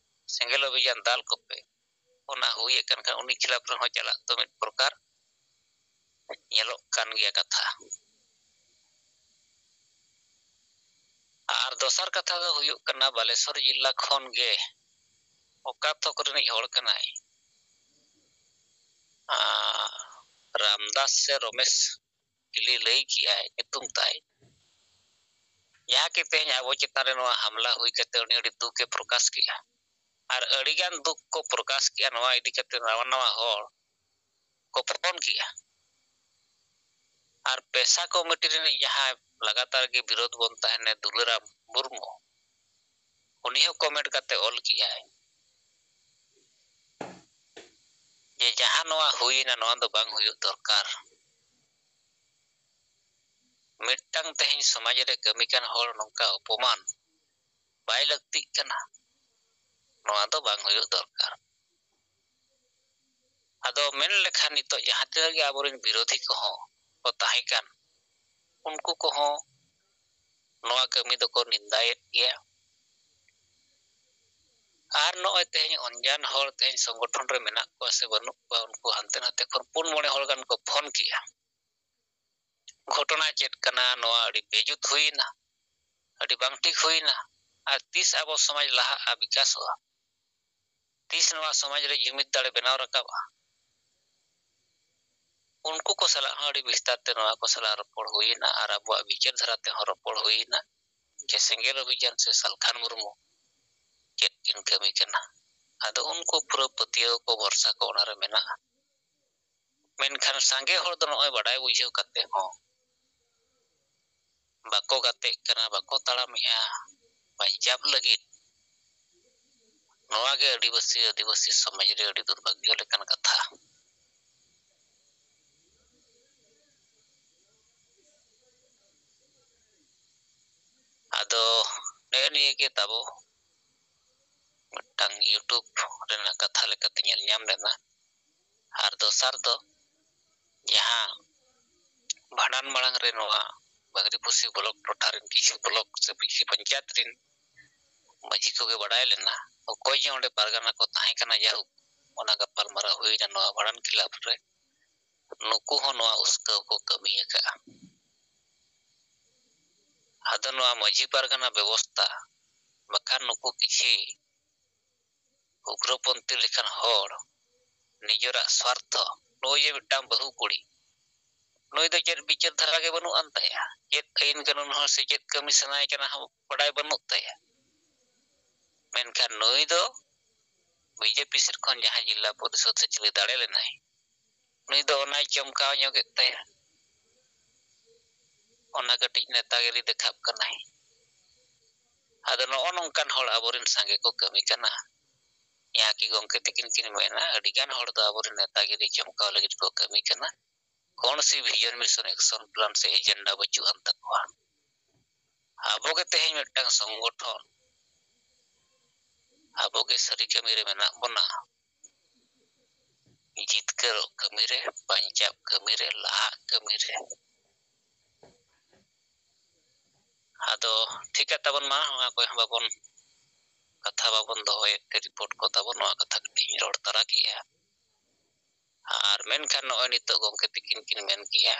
"ᱥᱮᱸᱜᱮᱞ ᱚᱵᱷᱤᱡᱟᱱ ᱫᱟᱞ ᱠᱚᱯᱮ", ᱚᱱᱟ ᱦᱩᱭ ᱟᱠᱟᱱ ᱠᱷᱟᱱ ᱩᱱᱤ ᱠᱷᱤᱞᱟᱯ ᱨᱮᱦᱚᱸ ᱪᱟᱞᱟᱜ ᱫᱚ ᱢᱤᱫ ᱯᱨᱚᱠᱟᱨ ᱧᱮᱞᱚᱜ ᱠᱟᱱ ᱜᱮᱭᱟ ᱠᱟᱛᱷᱟ᱾ ᱟᱨ ᱫᱚᱥᱟᱨ ᱠᱟᱛᱷᱟ ᱫᱚ ᱦᱩᱭᱩᱜ ᱠᱟᱱᱟ, ᱵᱟᱞᱮᱥᱚᱨ ᱡᱤᱞᱟ ᱠᱷᱚᱱ ᱜᱮ ᱚᱠᱟ ᱛᱷᱚᱠ ᱨᱤᱱᱤᱡ ᱦᱚᱲ ᱠᱟᱱᱟᱭ, ᱟᱸ, ᱨᱟᱢᱫᱟᱥ ᱥᱮ ᱨᱚᱢᱮᱥ ᱦᱤᱞᱤ ᱞᱟᱹᱭ ᱠᱮᱜᱼᱟᱭ ᱧᱩᱛᱩᱢ ᱛᱟᱭ, ᱡᱟᱦᱟᱸ ᱠᱤ ᱛᱮᱦᱮᱧ ᱟᱵᱚ ᱪᱮᱛᱟᱱ ᱨᱮ ᱱᱚᱣᱟ ᱦᱟᱢᱞᱟ ᱦᱩᱭ ᱠᱟᱛᱮ ᱩᱱᱤ ᱟᱹᱰᱤ ᱫᱩᱠ ᱮ ᱯᱨᱚᱠᱟᱥ ᱠᱮᱜᱼᱟ᱾ ᱟᱨ ᱟᱹᱰᱤᱜᱟᱱ ᱫᱩᱠ ᱠᱚ ᱯᱨᱚᱠᱟᱥ ᱠᱮᱜᱼᱟ ᱱᱚᱣᱟ ᱤᱫᱤ ᱠᱟᱛᱮ ᱱᱟᱣᱟ ᱱᱟᱣᱟ ᱦᱚᱲ ᱠᱚ ᱯᱷᱳᱱ ᱠᱮᱜᱼᱟ᱾ ᱟᱨ ᱯᱮᱥᱟ ᱠᱚᱢᱤᱴᱤ ᱨᱤᱱᱤᱡ ᱡᱟᱦᱟᱸᱭ ᱞᱟᱜᱟᱛᱟᱨ ᱜᱮ ᱵᱤᱨᱳᱫᱷ ᱵᱚᱱ ᱛᱟᱦᱮᱱᱟ, ᱫᱩᱞᱟᱨᱟᱢ ᱢᱩᱨᱢᱩ, ᱩᱱᱤ ᱦᱚᱸ comment ᱠᱟᱛᱮ ᱚᱞ ᱠᱮᱜᱼᱟᱭ ᱡᱮ ᱡᱟᱦᱟᱸ ᱱᱚᱣᱟ ᱦᱩᱭᱮᱱᱟ, ᱱᱚᱣᱟ ᱫᱚ ᱵᱟᱝ ᱦᱩᱭᱩᱜ ᱫᱚᱨᱠᱟᱨ᱾ ᱢᱤᱫᱴᱟᱝ ᱛᱮᱦᱮᱧ ᱥᱚᱢᱟᱡᱽ ᱨᱮ ᱠᱟᱹᱢᱤ ᱠᱟᱱ ᱦᱚᱲ ᱱᱚᱝᱠᱟ ᱚᱯᱚᱢᱟᱱ ᱵᱟᱭ ᱞᱟᱹᱠᱛᱤᱜ ᱠᱟᱱᱟ, ᱱᱚᱣᱟ ᱫᱚ ᱵᱟᱝ ᱦᱩᱭᱩᱜ ᱫᱚᱨᱠᱟᱨ᱾ ᱟᱫᱚ ᱢᱮᱱ ᱞᱮᱠᱷᱟᱱ ᱱᱤᱛᱚᱜ ᱡᱟᱦᱟᱸ ᱛᱤᱱᱟᱹᱜ ᱜᱮ ᱟᱵᱚᱨᱮᱱ ᱵᱤᱨᱳᱫᱷᱤ ᱠᱚᱦᱚᱸ ᱠᱚ ᱛᱟᱦᱮᱸ ᱠᱟᱱ, ᱩᱱᱠᱩ ᱠᱚᱦᱚᱸ ᱱᱚᱣᱟ ᱠᱟᱹᱢᱤ ᱫᱚᱠᱚ ᱱᱤᱱᱫᱟᱭᱮᱫ ᱜᱮᱭᱟ᱾ ᱟᱨ ᱱᱚᱜᱼᱚᱭ ᱛᱮᱦᱮᱧ ᱚᱱᱡᱟᱱ ᱦᱚᱲ ᱛᱮᱦᱮᱧ ᱥᱚᱝᱜᱚᱴᱷᱚᱱ ᱨᱮ ᱢᱮᱱᱟᱜ ᱠᱚᱣᱟ ᱥᱮ ᱵᱟᱹᱱᱩᱜ ᱠᱚᱣᱟ, ᱩᱱᱠᱩ ᱦᱟᱱᱛᱮ ᱱᱟᱛᱮ ᱠᱷᱚᱱ ᱯᱩᱱ ᱢᱚᱬᱮ ᱦᱚᱲ ᱜᱟᱱ ᱠᱚ ᱯᱷᱳᱱ ᱠᱮᱜᱼᱟ᱾ ᱜᱷᱚᱴᱚᱱᱟ ᱪᱮᱫ ᱠᱟᱱᱟ? ᱱᱚᱣᱟ ᱟᱹᱰᱤ ᱵᱮᱡᱩᱛ ᱦᱩᱭᱱᱟ, ᱟᱹᱰᱤ ᱵᱟᱝ ᱴᱷᱤᱠ ᱦᱩᱭᱱᱟ᱾ ᱟᱨ ᱛᱤᱥ ᱟᱵᱚ ᱥᱚᱢᱟᱡᱽ ᱞᱟᱦᱟᱜᱼᱟ, ᱵᱤᱠᱟᱥᱚᱜᱼᱟ? ᱛᱤᱥ ᱱᱚᱣᱟ ᱥᱚᱢᱟᱡᱽ ᱨᱮ ᱡᱩᱢᱤᱫ ᱫᱟᱲᱮ ᱵᱮᱱᱟᱣ ᱨᱟᱠᱟᱵᱼᱟ? ᱩᱱᱠᱩ ᱠᱚ ᱥᱟᱞᱟᱜ ᱦᱚᱸ ᱟᱹᱰᱤ ᱵᱤᱥᱛᱟᱨ ᱛᱮ ᱱᱚᱣᱟ ᱠᱚ ᱥᱟᱞᱟᱜ ᱨᱚᱯᱚᱲ ᱦᱩᱭᱮᱱᱟ ᱟᱨ ᱟᱵᱚᱣᱟᱜ ᱵᱤᱪᱟᱹᱨ ᱫᱷᱟᱨᱟ ᱛᱮᱦᱚᱸ ᱨᱚᱯᱚᱲ ᱦᱩᱭᱮᱱᱟ ᱡᱮ ᱥᱮᱸᱜᱮᱞ ᱚᱵᱷᱤᱡᱟᱱ ᱥᱮ ᱥᱟᱞᱠᱷᱟᱱ ᱢᱩᱨᱢᱩ ᱪᱮᱫ ᱠᱤᱱ ᱠᱟᱹᱢᱤ ᱠᱟᱱᱟ᱾ ᱟᱫᱚ ᱩᱱᱠᱩ ᱯᱩᱨᱟᱹ ᱯᱟᱹᱛᱭᱟᱹᱣ ᱠᱚ, ᱵᱷᱚᱨᱥᱟ ᱠᱚ ᱚᱱᱟᱨᱮ ᱢᱮᱱᱟᱜᱼᱟ᱾ ᱢᱮᱱᱠᱷᱟᱱ ᱥᱟᱸᱜᱮ ᱦᱚᱲ ᱫᱚ ᱱᱚᱜᱼᱚᱭ ᱵᱟᱰᱟᱭ ᱵᱩᱡᱷᱟᱹᱣ ᱠᱟᱛᱮ ᱦᱚᱸ ᱵᱟᱠᱚ ᱜᱟᱛᱮᱜ ᱠᱟᱱᱟ, ᱵᱟᱠᱚ ᱛᱟᱲᱟᱢᱮᱜᱼᱟ ᱵᱟᱧᱪᱟᱣ ᱞᱟᱹᱜᱤᱫ᱾ ᱱᱚᱣᱟ ᱜᱮ ᱟᱹᱫᱤᱵᱟᱹᱥᱤ, ᱟᱹᱫᱤᱵᱟᱹᱥᱤ ᱥᱚᱢᱟᱡᱽ ᱨᱮ ᱟᱹᱰᱤ ᱫᱩᱨᱵᱷᱟᱜᱽᱭᱚ ᱞᱮᱠᱟᱱ ᱠᱟᱛᱷᱟ᱾ ᱟᱫᱚ ᱱᱮᱜᱼᱮ ᱱᱤᱭᱟᱹ ᱜᱮ ᱛᱟᱵᱚ ᱢᱤᱫᱴᱟᱝ YouTube ᱨᱮᱱᱟᱜ ᱠᱟᱛᱷᱟ ᱞᱮᱠᱟᱛᱮ ᱧᱮᱞ ᱧᱟᱢ ᱞᱮᱱᱟ᱾ ᱟᱨ ᱫᱚᱥᱟᱨ ᱫᱚ ᱡᱟᱦᱟᱸ ᱵᱷᱟᱸᱰᱟᱱ ᱢᱟᱲᱟᱝ ᱨᱮ ᱱᱚᱣᱟ ᱵᱟᱜᱽᱨᱤᱯᱚᱥᱤ ᱵᱞᱚᱠ ᱴᱚᱴᱷᱟ ᱨᱮᱱ ᱠᱤᱪᱷᱩ ᱵᱞᱚᱠ ᱥᱮ ᱠᱤᱪᱷᱩ ᱯᱚᱧᱪᱟᱭᱮᱛ ᱨᱮᱱ ᱢᱟᱹᱡᱷᱤ ᱠᱚᱜᱮ ᱵᱟᱲᱟᱭ ᱞᱮᱱᱟ, ᱚᱠᱚᱭ ᱡᱮ ᱚᱸᱰᱮ ᱯᱟᱨᱜᱟᱱᱟ ᱠᱚ ᱛᱟᱦᱮᱸ ᱠᱟᱱᱟ, ᱡᱟᱭᱦᱳᱠ ᱚᱱᱟ ᱜᱟᱯᱟᱞᱢᱟᱨᱟᱣ ᱦᱩᱭᱱᱟ ᱱᱚᱣᱟ ᱵᱷᱟᱸᱰᱟᱱ ᱠᱷᱤᱞᱟᱯ ᱨᱮ, ᱱᱩᱠᱩ ᱦᱚᱸ ᱱᱚᱣᱟ ᱩᱥᱠᱟᱹᱣ ᱠᱚ ᱠᱟᱹᱢᱤ ᱟᱠᱟᱫᱼᱟ᱾ ᱟᱫᱚ ᱱᱚᱣᱟ ᱢᱟᱹᱡᱷᱤ ᱯᱟᱨᱜᱟᱱᱟ ᱵᱮᱵᱚᱥᱛᱟ ᱵᱟᱠᱷᱟᱱ ᱱᱩᱠᱩ ᱠᱤᱪᱷᱤ ᱩᱜᱽᱨᱚᱯᱚᱱᱛᱷᱤ ᱞᱮᱠᱟᱱ ᱦᱚᱲ ᱱᱤᱡᱮᱨᱟᱜ ᱥᱣᱟᱨᱛᱷᱚ, ᱱᱩᱭ ᱡᱮ ᱢᱤᱫᱴᱟᱝ ᱵᱟᱹᱦᱩ ᱠᱩᱲᱤ, ᱱᱩᱭ ᱫᱚ ᱪᱮᱫ ᱵᱤᱪᱟᱹᱨ ᱫᱷᱟᱨᱟ ᱜᱮ ᱵᱟᱹᱱᱩᱜ ᱟᱱ ᱛᱟᱭᱟ, ᱪᱮᱫ ᱟᱹᱭᱤᱱ ᱠᱟᱹᱱᱩᱱ ᱦᱚᱸ ᱥᱮ ᱪᱮᱫ ᱠᱟᱹᱢᱤ ᱥᱟᱱᱟᱭᱮ ᱠᱟᱱᱟ ᱦᱚᱸ ᱵᱟᱰᱟᱭ ᱵᱟᱹᱱᱩᱜ ᱛᱟᱭᱟ᱾ ᱢᱮᱱᱠᱷᱟᱱ ᱱᱩᱭ ᱫᱚ ᱵᱤᱡᱮᱯᱤ ᱥᱮᱫ ᱠᱷᱚᱱ ᱡᱟᱦᱟᱸᱭ ᱡᱤᱞᱟ ᱯᱚᱨᱤᱥᱚᱫ ᱥᱮ ᱪᱤᱞᱤ ᱫᱟᱲᱮ ᱞᱮᱱᱟᱭ, ᱱᱩᱭ ᱫᱚ ᱚᱱᱟᱭ ᱪᱚᱢᱠᱟᱣ ᱧᱚᱜᱮᱫ ᱛᱟᱭᱟ, ᱚᱱᱟ ᱠᱟᱹᱴᱤᱡ ᱱᱮᱛᱟᱜᱤᱨᱤ ᱫᱮᱠᱷᱟᱜ ᱠᱟᱱᱟᱭ᱾ ᱟᱫᱚ ᱱᱚᱜᱼᱚ ᱱᱚᱝᱠᱟᱱ ᱦᱚᱲ ᱟᱵᱚᱨᱮᱱ ᱥᱟᱸᱜᱮ ᱠᱚ ᱠᱟᱹᱢᱤ ᱠᱟᱱᱟ᱾ ᱡᱟᱦᱟᱸ ᱠᱤ ᱜᱚᱢᱠᱮ ᱛᱤᱠᱤᱱ ᱠᱤᱱ ᱢᱮᱱᱟ, ᱟᱹᱰᱤᱜᱟᱱ ᱦᱚᱲ ᱫᱚ ᱟᱵᱚᱨᱮᱱ ᱱᱮᱛᱟᱜᱤᱨᱤ ᱪᱚᱢᱠᱟᱣ ᱞᱟᱹᱜᱤᱫ ᱠᱚ ᱠᱟᱹᱢᱤ ᱠᱟᱱᱟ᱾ ᱠᱚᱱᱚ ᱥᱤ vision, mission, action plan ᱥᱮ agenda ᱵᱟᱹᱪᱩᱜ ᱟᱱ ᱛᱟᱠᱚᱣᱟ᱾ ᱟᱵᱚᱜᱮ ᱛᱮᱦᱮᱧ ᱢᱤᱫᱴᱟᱝ ᱥᱚᱝᱜᱚᱴᱷᱚᱱ, ᱟᱵᱚᱜᱮ ᱥᱟᱹᱨᱤ ᱠᱟᱹᱢᱤ ᱨᱮ ᱢᱮᱱᱟᱜ ᱵᱚᱱᱟ, ᱡᱤᱛᱠᱟᱹᱨᱚᱜ ᱠᱟᱹᱢᱤ ᱨᱮ, ᱵᱟᱧᱪᱟᱣ ᱠᱟᱹᱢᱤ ᱨᱮ, ᱞᱟᱦᱟᱜ ᱠᱟᱹᱢᱤ ᱨᱮ᱾ ᱟᱫᱚ ᱴᱷᱤᱠᱟ ᱛᱟᱵᱚᱱ ᱢᱟ, ᱱᱚᱣᱟ ᱠᱚ ᱵᱟᱵᱚᱱ, ᱠᱟᱛᱷᱟ ᱵᱟᱵᱚᱱ ᱫᱚᱦᱚᱭᱮᱫ ᱛᱮ ᱨᱤᱯᱳᱨᱴ ᱠᱚ ᱛᱟᱵᱚᱱ, ᱱᱚᱣᱟ ᱠᱟᱛᱷᱟ ᱠᱟᱹᱴᱤᱡ ᱤᱧ ᱨᱚᱲ ᱛᱟᱨᱟ ᱠᱮᱜᱼᱟ᱾ ᱟᱨ ᱢᱮᱱᱠᱷᱟᱱ ᱱᱚᱜᱼᱚᱭ ᱱᱤᱛᱚᱜ ᱜᱚᱢᱠᱮ ᱛᱤᱠᱤᱱ ᱠᱤᱱ ᱢᱮᱱ ᱠᱮᱜᱼᱟ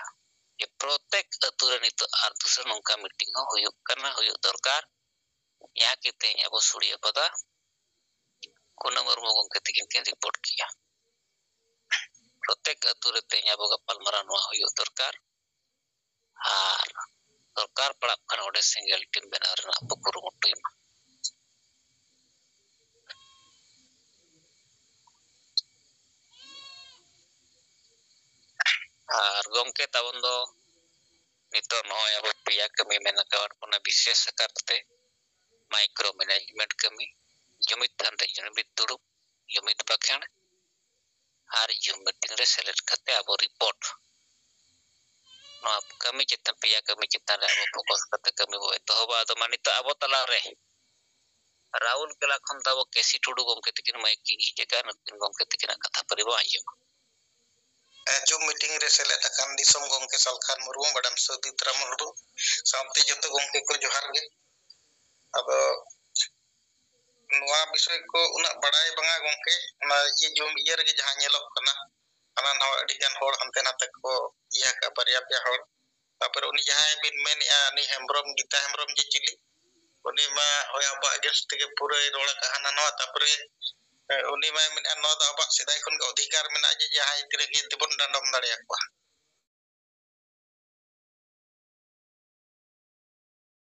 ᱡᱮ ᱯᱨᱚᱛᱮᱠ ᱟᱹᱛᱩ ᱨᱮ ᱱᱤᱛᱚᱜ ᱟᱨ ᱫᱩᱥᱨᱟ ᱱᱚᱝᱠᱟ ᱢᱤᱴᱤᱝ ᱦᱚᱸ ᱦᱩᱭᱩᱜ ᱠᱟᱱᱟ, ᱦᱩᱭᱩᱜ ᱫᱚᱨᱠᱟᱨ᱾ ᱡᱟᱦᱟᱸ ᱠᱤ ᱛᱮᱦᱮᱧ ᱟᱵᱚ ᱥᱩᱲᱤᱭᱟᱹ ᱯᱟᱫᱟ ᱠᱩᱱᱟᱹ ᱢᱩᱨᱢᱩ ᱜᱚᱢᱠᱮ ᱛᱤᱠᱤᱱ ᱠᱤᱱ ᱨᱤᱯᱳᱨᱴ ᱠᱮᱜᱼᱟ᱾ ᱯᱨᱚᱛᱮᱠ ᱟᱹᱛᱩ ᱨᱮ ᱛᱮᱦᱮᱧ ᱟᱵᱚ ᱜᱟᱯᱟᱞᱢᱟᱨᱟᱣ ᱱᱚᱣᱟ ᱦᱩᱭᱩᱜ ᱫᱚᱨᱠᱟᱨ᱾ ᱟᱨ ᱫᱚᱨᱠᱟᱨ ᱯᱟᱲᱟᱜ ᱠᱷᱟᱱ ᱚᱸᱰᱮ ᱥᱮᱸᱜᱮᱞ ᱴᱤᱢ ᱵᱮᱱᱟᱣ ᱨᱮᱱᱟᱜ ᱵᱚ ᱠᱩᱨᱩᱢᱩᱴᱩᱭ ᱢᱟ᱾ ᱟᱨ ᱜᱚᱢᱠᱮ ᱛᱟᱵᱚᱱ ᱫᱚ ᱱᱤᱛᱚᱜ ᱱᱚᱜᱼᱚᱭ ᱟᱵᱚ ᱯᱮᱭᱟ ᱠᱟᱹᱢᱤ ᱢᱮᱱ ᱟᱠᱟᱫ ᱵᱚᱱᱟ, ᱵᱤᱥᱮᱥ ᱟᱠᱟᱨ ᱛᱮ ᱢᱟᱭᱠᱨᱳ ᱢᱮᱱᱮᱡᱢᱮᱱᱴ ᱠᱟᱹᱢᱤ, ᱡᱩᱢᱤᱫ ᱛᱷᱟᱱ ᱨᱮ ᱡᱩᱢᱤᱫ ᱫᱩᱲᱩᱵ, ᱡᱩᱢᱤᱫ ᱵᱟᱠᱷᱮᱬ ᱟᱨ ᱡᱩᱢ ᱢᱤᱴᱤᱝ ᱨᱮ ᱥᱮᱞᱮᱫ ᱠᱟᱛᱮ ᱟᱵᱚ ᱨᱤᱯᱳᱨᱴ᱾ ᱱᱚᱣᱟ ᱠᱟᱹᱢᱤ ᱪᱮᱛᱟᱱ, ᱯᱮᱭᱟ ᱠᱟᱹᱢᱤ ᱪᱮᱛᱟᱱ ᱨᱮ ᱟᱵᱚ ᱯᱷᱳᱠᱟᱥ ᱠᱟᱛᱮ ᱠᱟᱹᱢᱤ ᱵᱚ ᱮᱛᱚᱦᱚᱵᱟ᱾ ᱟᱫᱚ ᱢᱟ ᱱᱤᱛᱚᱜ ᱟᱵᱚ ᱛᱟᱞᱟᱨᱮ ᱨᱟᱦᱩᱞ ᱠᱮᱞᱟ ᱠᱷᱚᱱ ᱫᱚ ᱟᱵᱚ ᱠᱮᱥᱤ ᱴᱩᱰᱩ ᱜᱚᱢᱠᱮ ᱛᱟᱹᱠᱤᱱ ᱢᱟᱭᱤᱠ ᱤᱧ ᱡᱷᱤᱡ ᱟᱠᱟᱫᱼᱟ, ᱱᱩᱠᱤᱱ ᱜᱚᱢᱠᱮ ᱛᱟᱹᱠᱤᱱᱟᱜ ᱠᱟᱛᱷᱟ ᱯᱟᱹᱨᱤ ᱵᱚ ᱟᱸᱡᱚᱢᱟ᱾ ᱡᱩᱢ ᱢᱤᱴᱤᱝ ᱨᱮ ᱥᱮᱞᱮᱫ ᱟᱠᱟᱱ ᱫᱤᱥᱚᱢ ᱜᱚᱢᱠᱮ ᱥᱟᱞᱠᱷᱟᱱ ᱢᱩᱨᱢᱩ, ᱢᱮᱰᱟᱢ ᱥᱩᱫᱤᱛᱨᱟ ᱢᱩᱨᱢᱩ ᱥᱟᱶᱛᱮ ᱡᱚᱛᱚ ᱜᱚᱢᱠᱮ ᱠᱚ ᱡᱚᱦᱟᱨ ᱜᱮ᱾ ᱟᱫᱚ ᱱᱚᱣᱟ ᱵᱤᱥᱚᱭ ᱠᱚ ᱩᱱᱟᱹᱜ ᱵᱟᱲᱟᱭ ᱵᱟᱝᱟ ᱜᱚᱢᱠᱮ, ᱚᱱᱟ ᱤᱭᱟᱹ ᱡᱩᱢ ᱤᱭᱟᱹ ᱨᱮᱜᱮ ᱡᱟᱦᱟᱸ ᱧᱮᱞᱚᱜ ᱠᱟᱱᱟ, ᱦᱟᱱᱟ ᱱᱟᱣᱟ ᱟᱹᱰᱤ ᱜᱟᱱ ᱦᱚᱲ ᱦᱟᱱᱛᱮ ᱱᱟᱛᱮ ᱠᱚ ᱤᱭᱟᱹ ᱟᱠᱟᱫᱼᱟ, ᱵᱟᱨᱭᱟ ᱯᱮᱭᱟ ᱦᱚᱲ᱾ ᱛᱟᱯᱚᱨᱮ ᱩᱱᱤ ᱡᱟᱦᱟᱸᱭ ᱵᱤᱱ ᱢᱮᱱᱮᱫᱼᱟ, ᱩᱱᱤ ᱦᱮᱢᱵᱨᱚᱢ, ᱜᱤᱛᱟ ᱦᱮᱢᱵᱨᱚᱢ ᱡᱮ ᱪᱤᱞᱤ, ᱩᱱᱤ ᱢᱟ ᱦᱳᱭ ᱟᱵᱚᱣᱟᱜ against ᱛᱮᱜᱮ ᱯᱩᱨᱟᱹᱭ ᱨᱚᱲ ᱟᱠᱟᱫ ᱦᱟᱱᱟ ᱱᱟᱣᱟ᱾ ᱛᱟᱯᱚᱨᱮ ᱩᱱᱤ ᱢᱟᱭ ᱢᱮᱱᱮᱫᱼᱟ ᱱᱚᱣᱟ ᱫᱚ ᱟᱵᱚᱣᱟᱜ ᱥᱮᱫᱟᱭ ᱠᱷᱚᱱ ᱜᱮ ᱚᱫᱷᱤᱠᱟᱨ ᱢᱮᱱᱟᱜᱼᱟ ᱡᱮ ᱡᱟᱦᱟᱸᱭ ᱛᱤᱱᱟᱹᱜ ᱜᱮ ᱛᱮᱵᱚᱱ ᱰᱟᱸᱰᱚᱢ ᱫᱟᱲᱮᱭᱟᱠᱚᱣᱟ᱾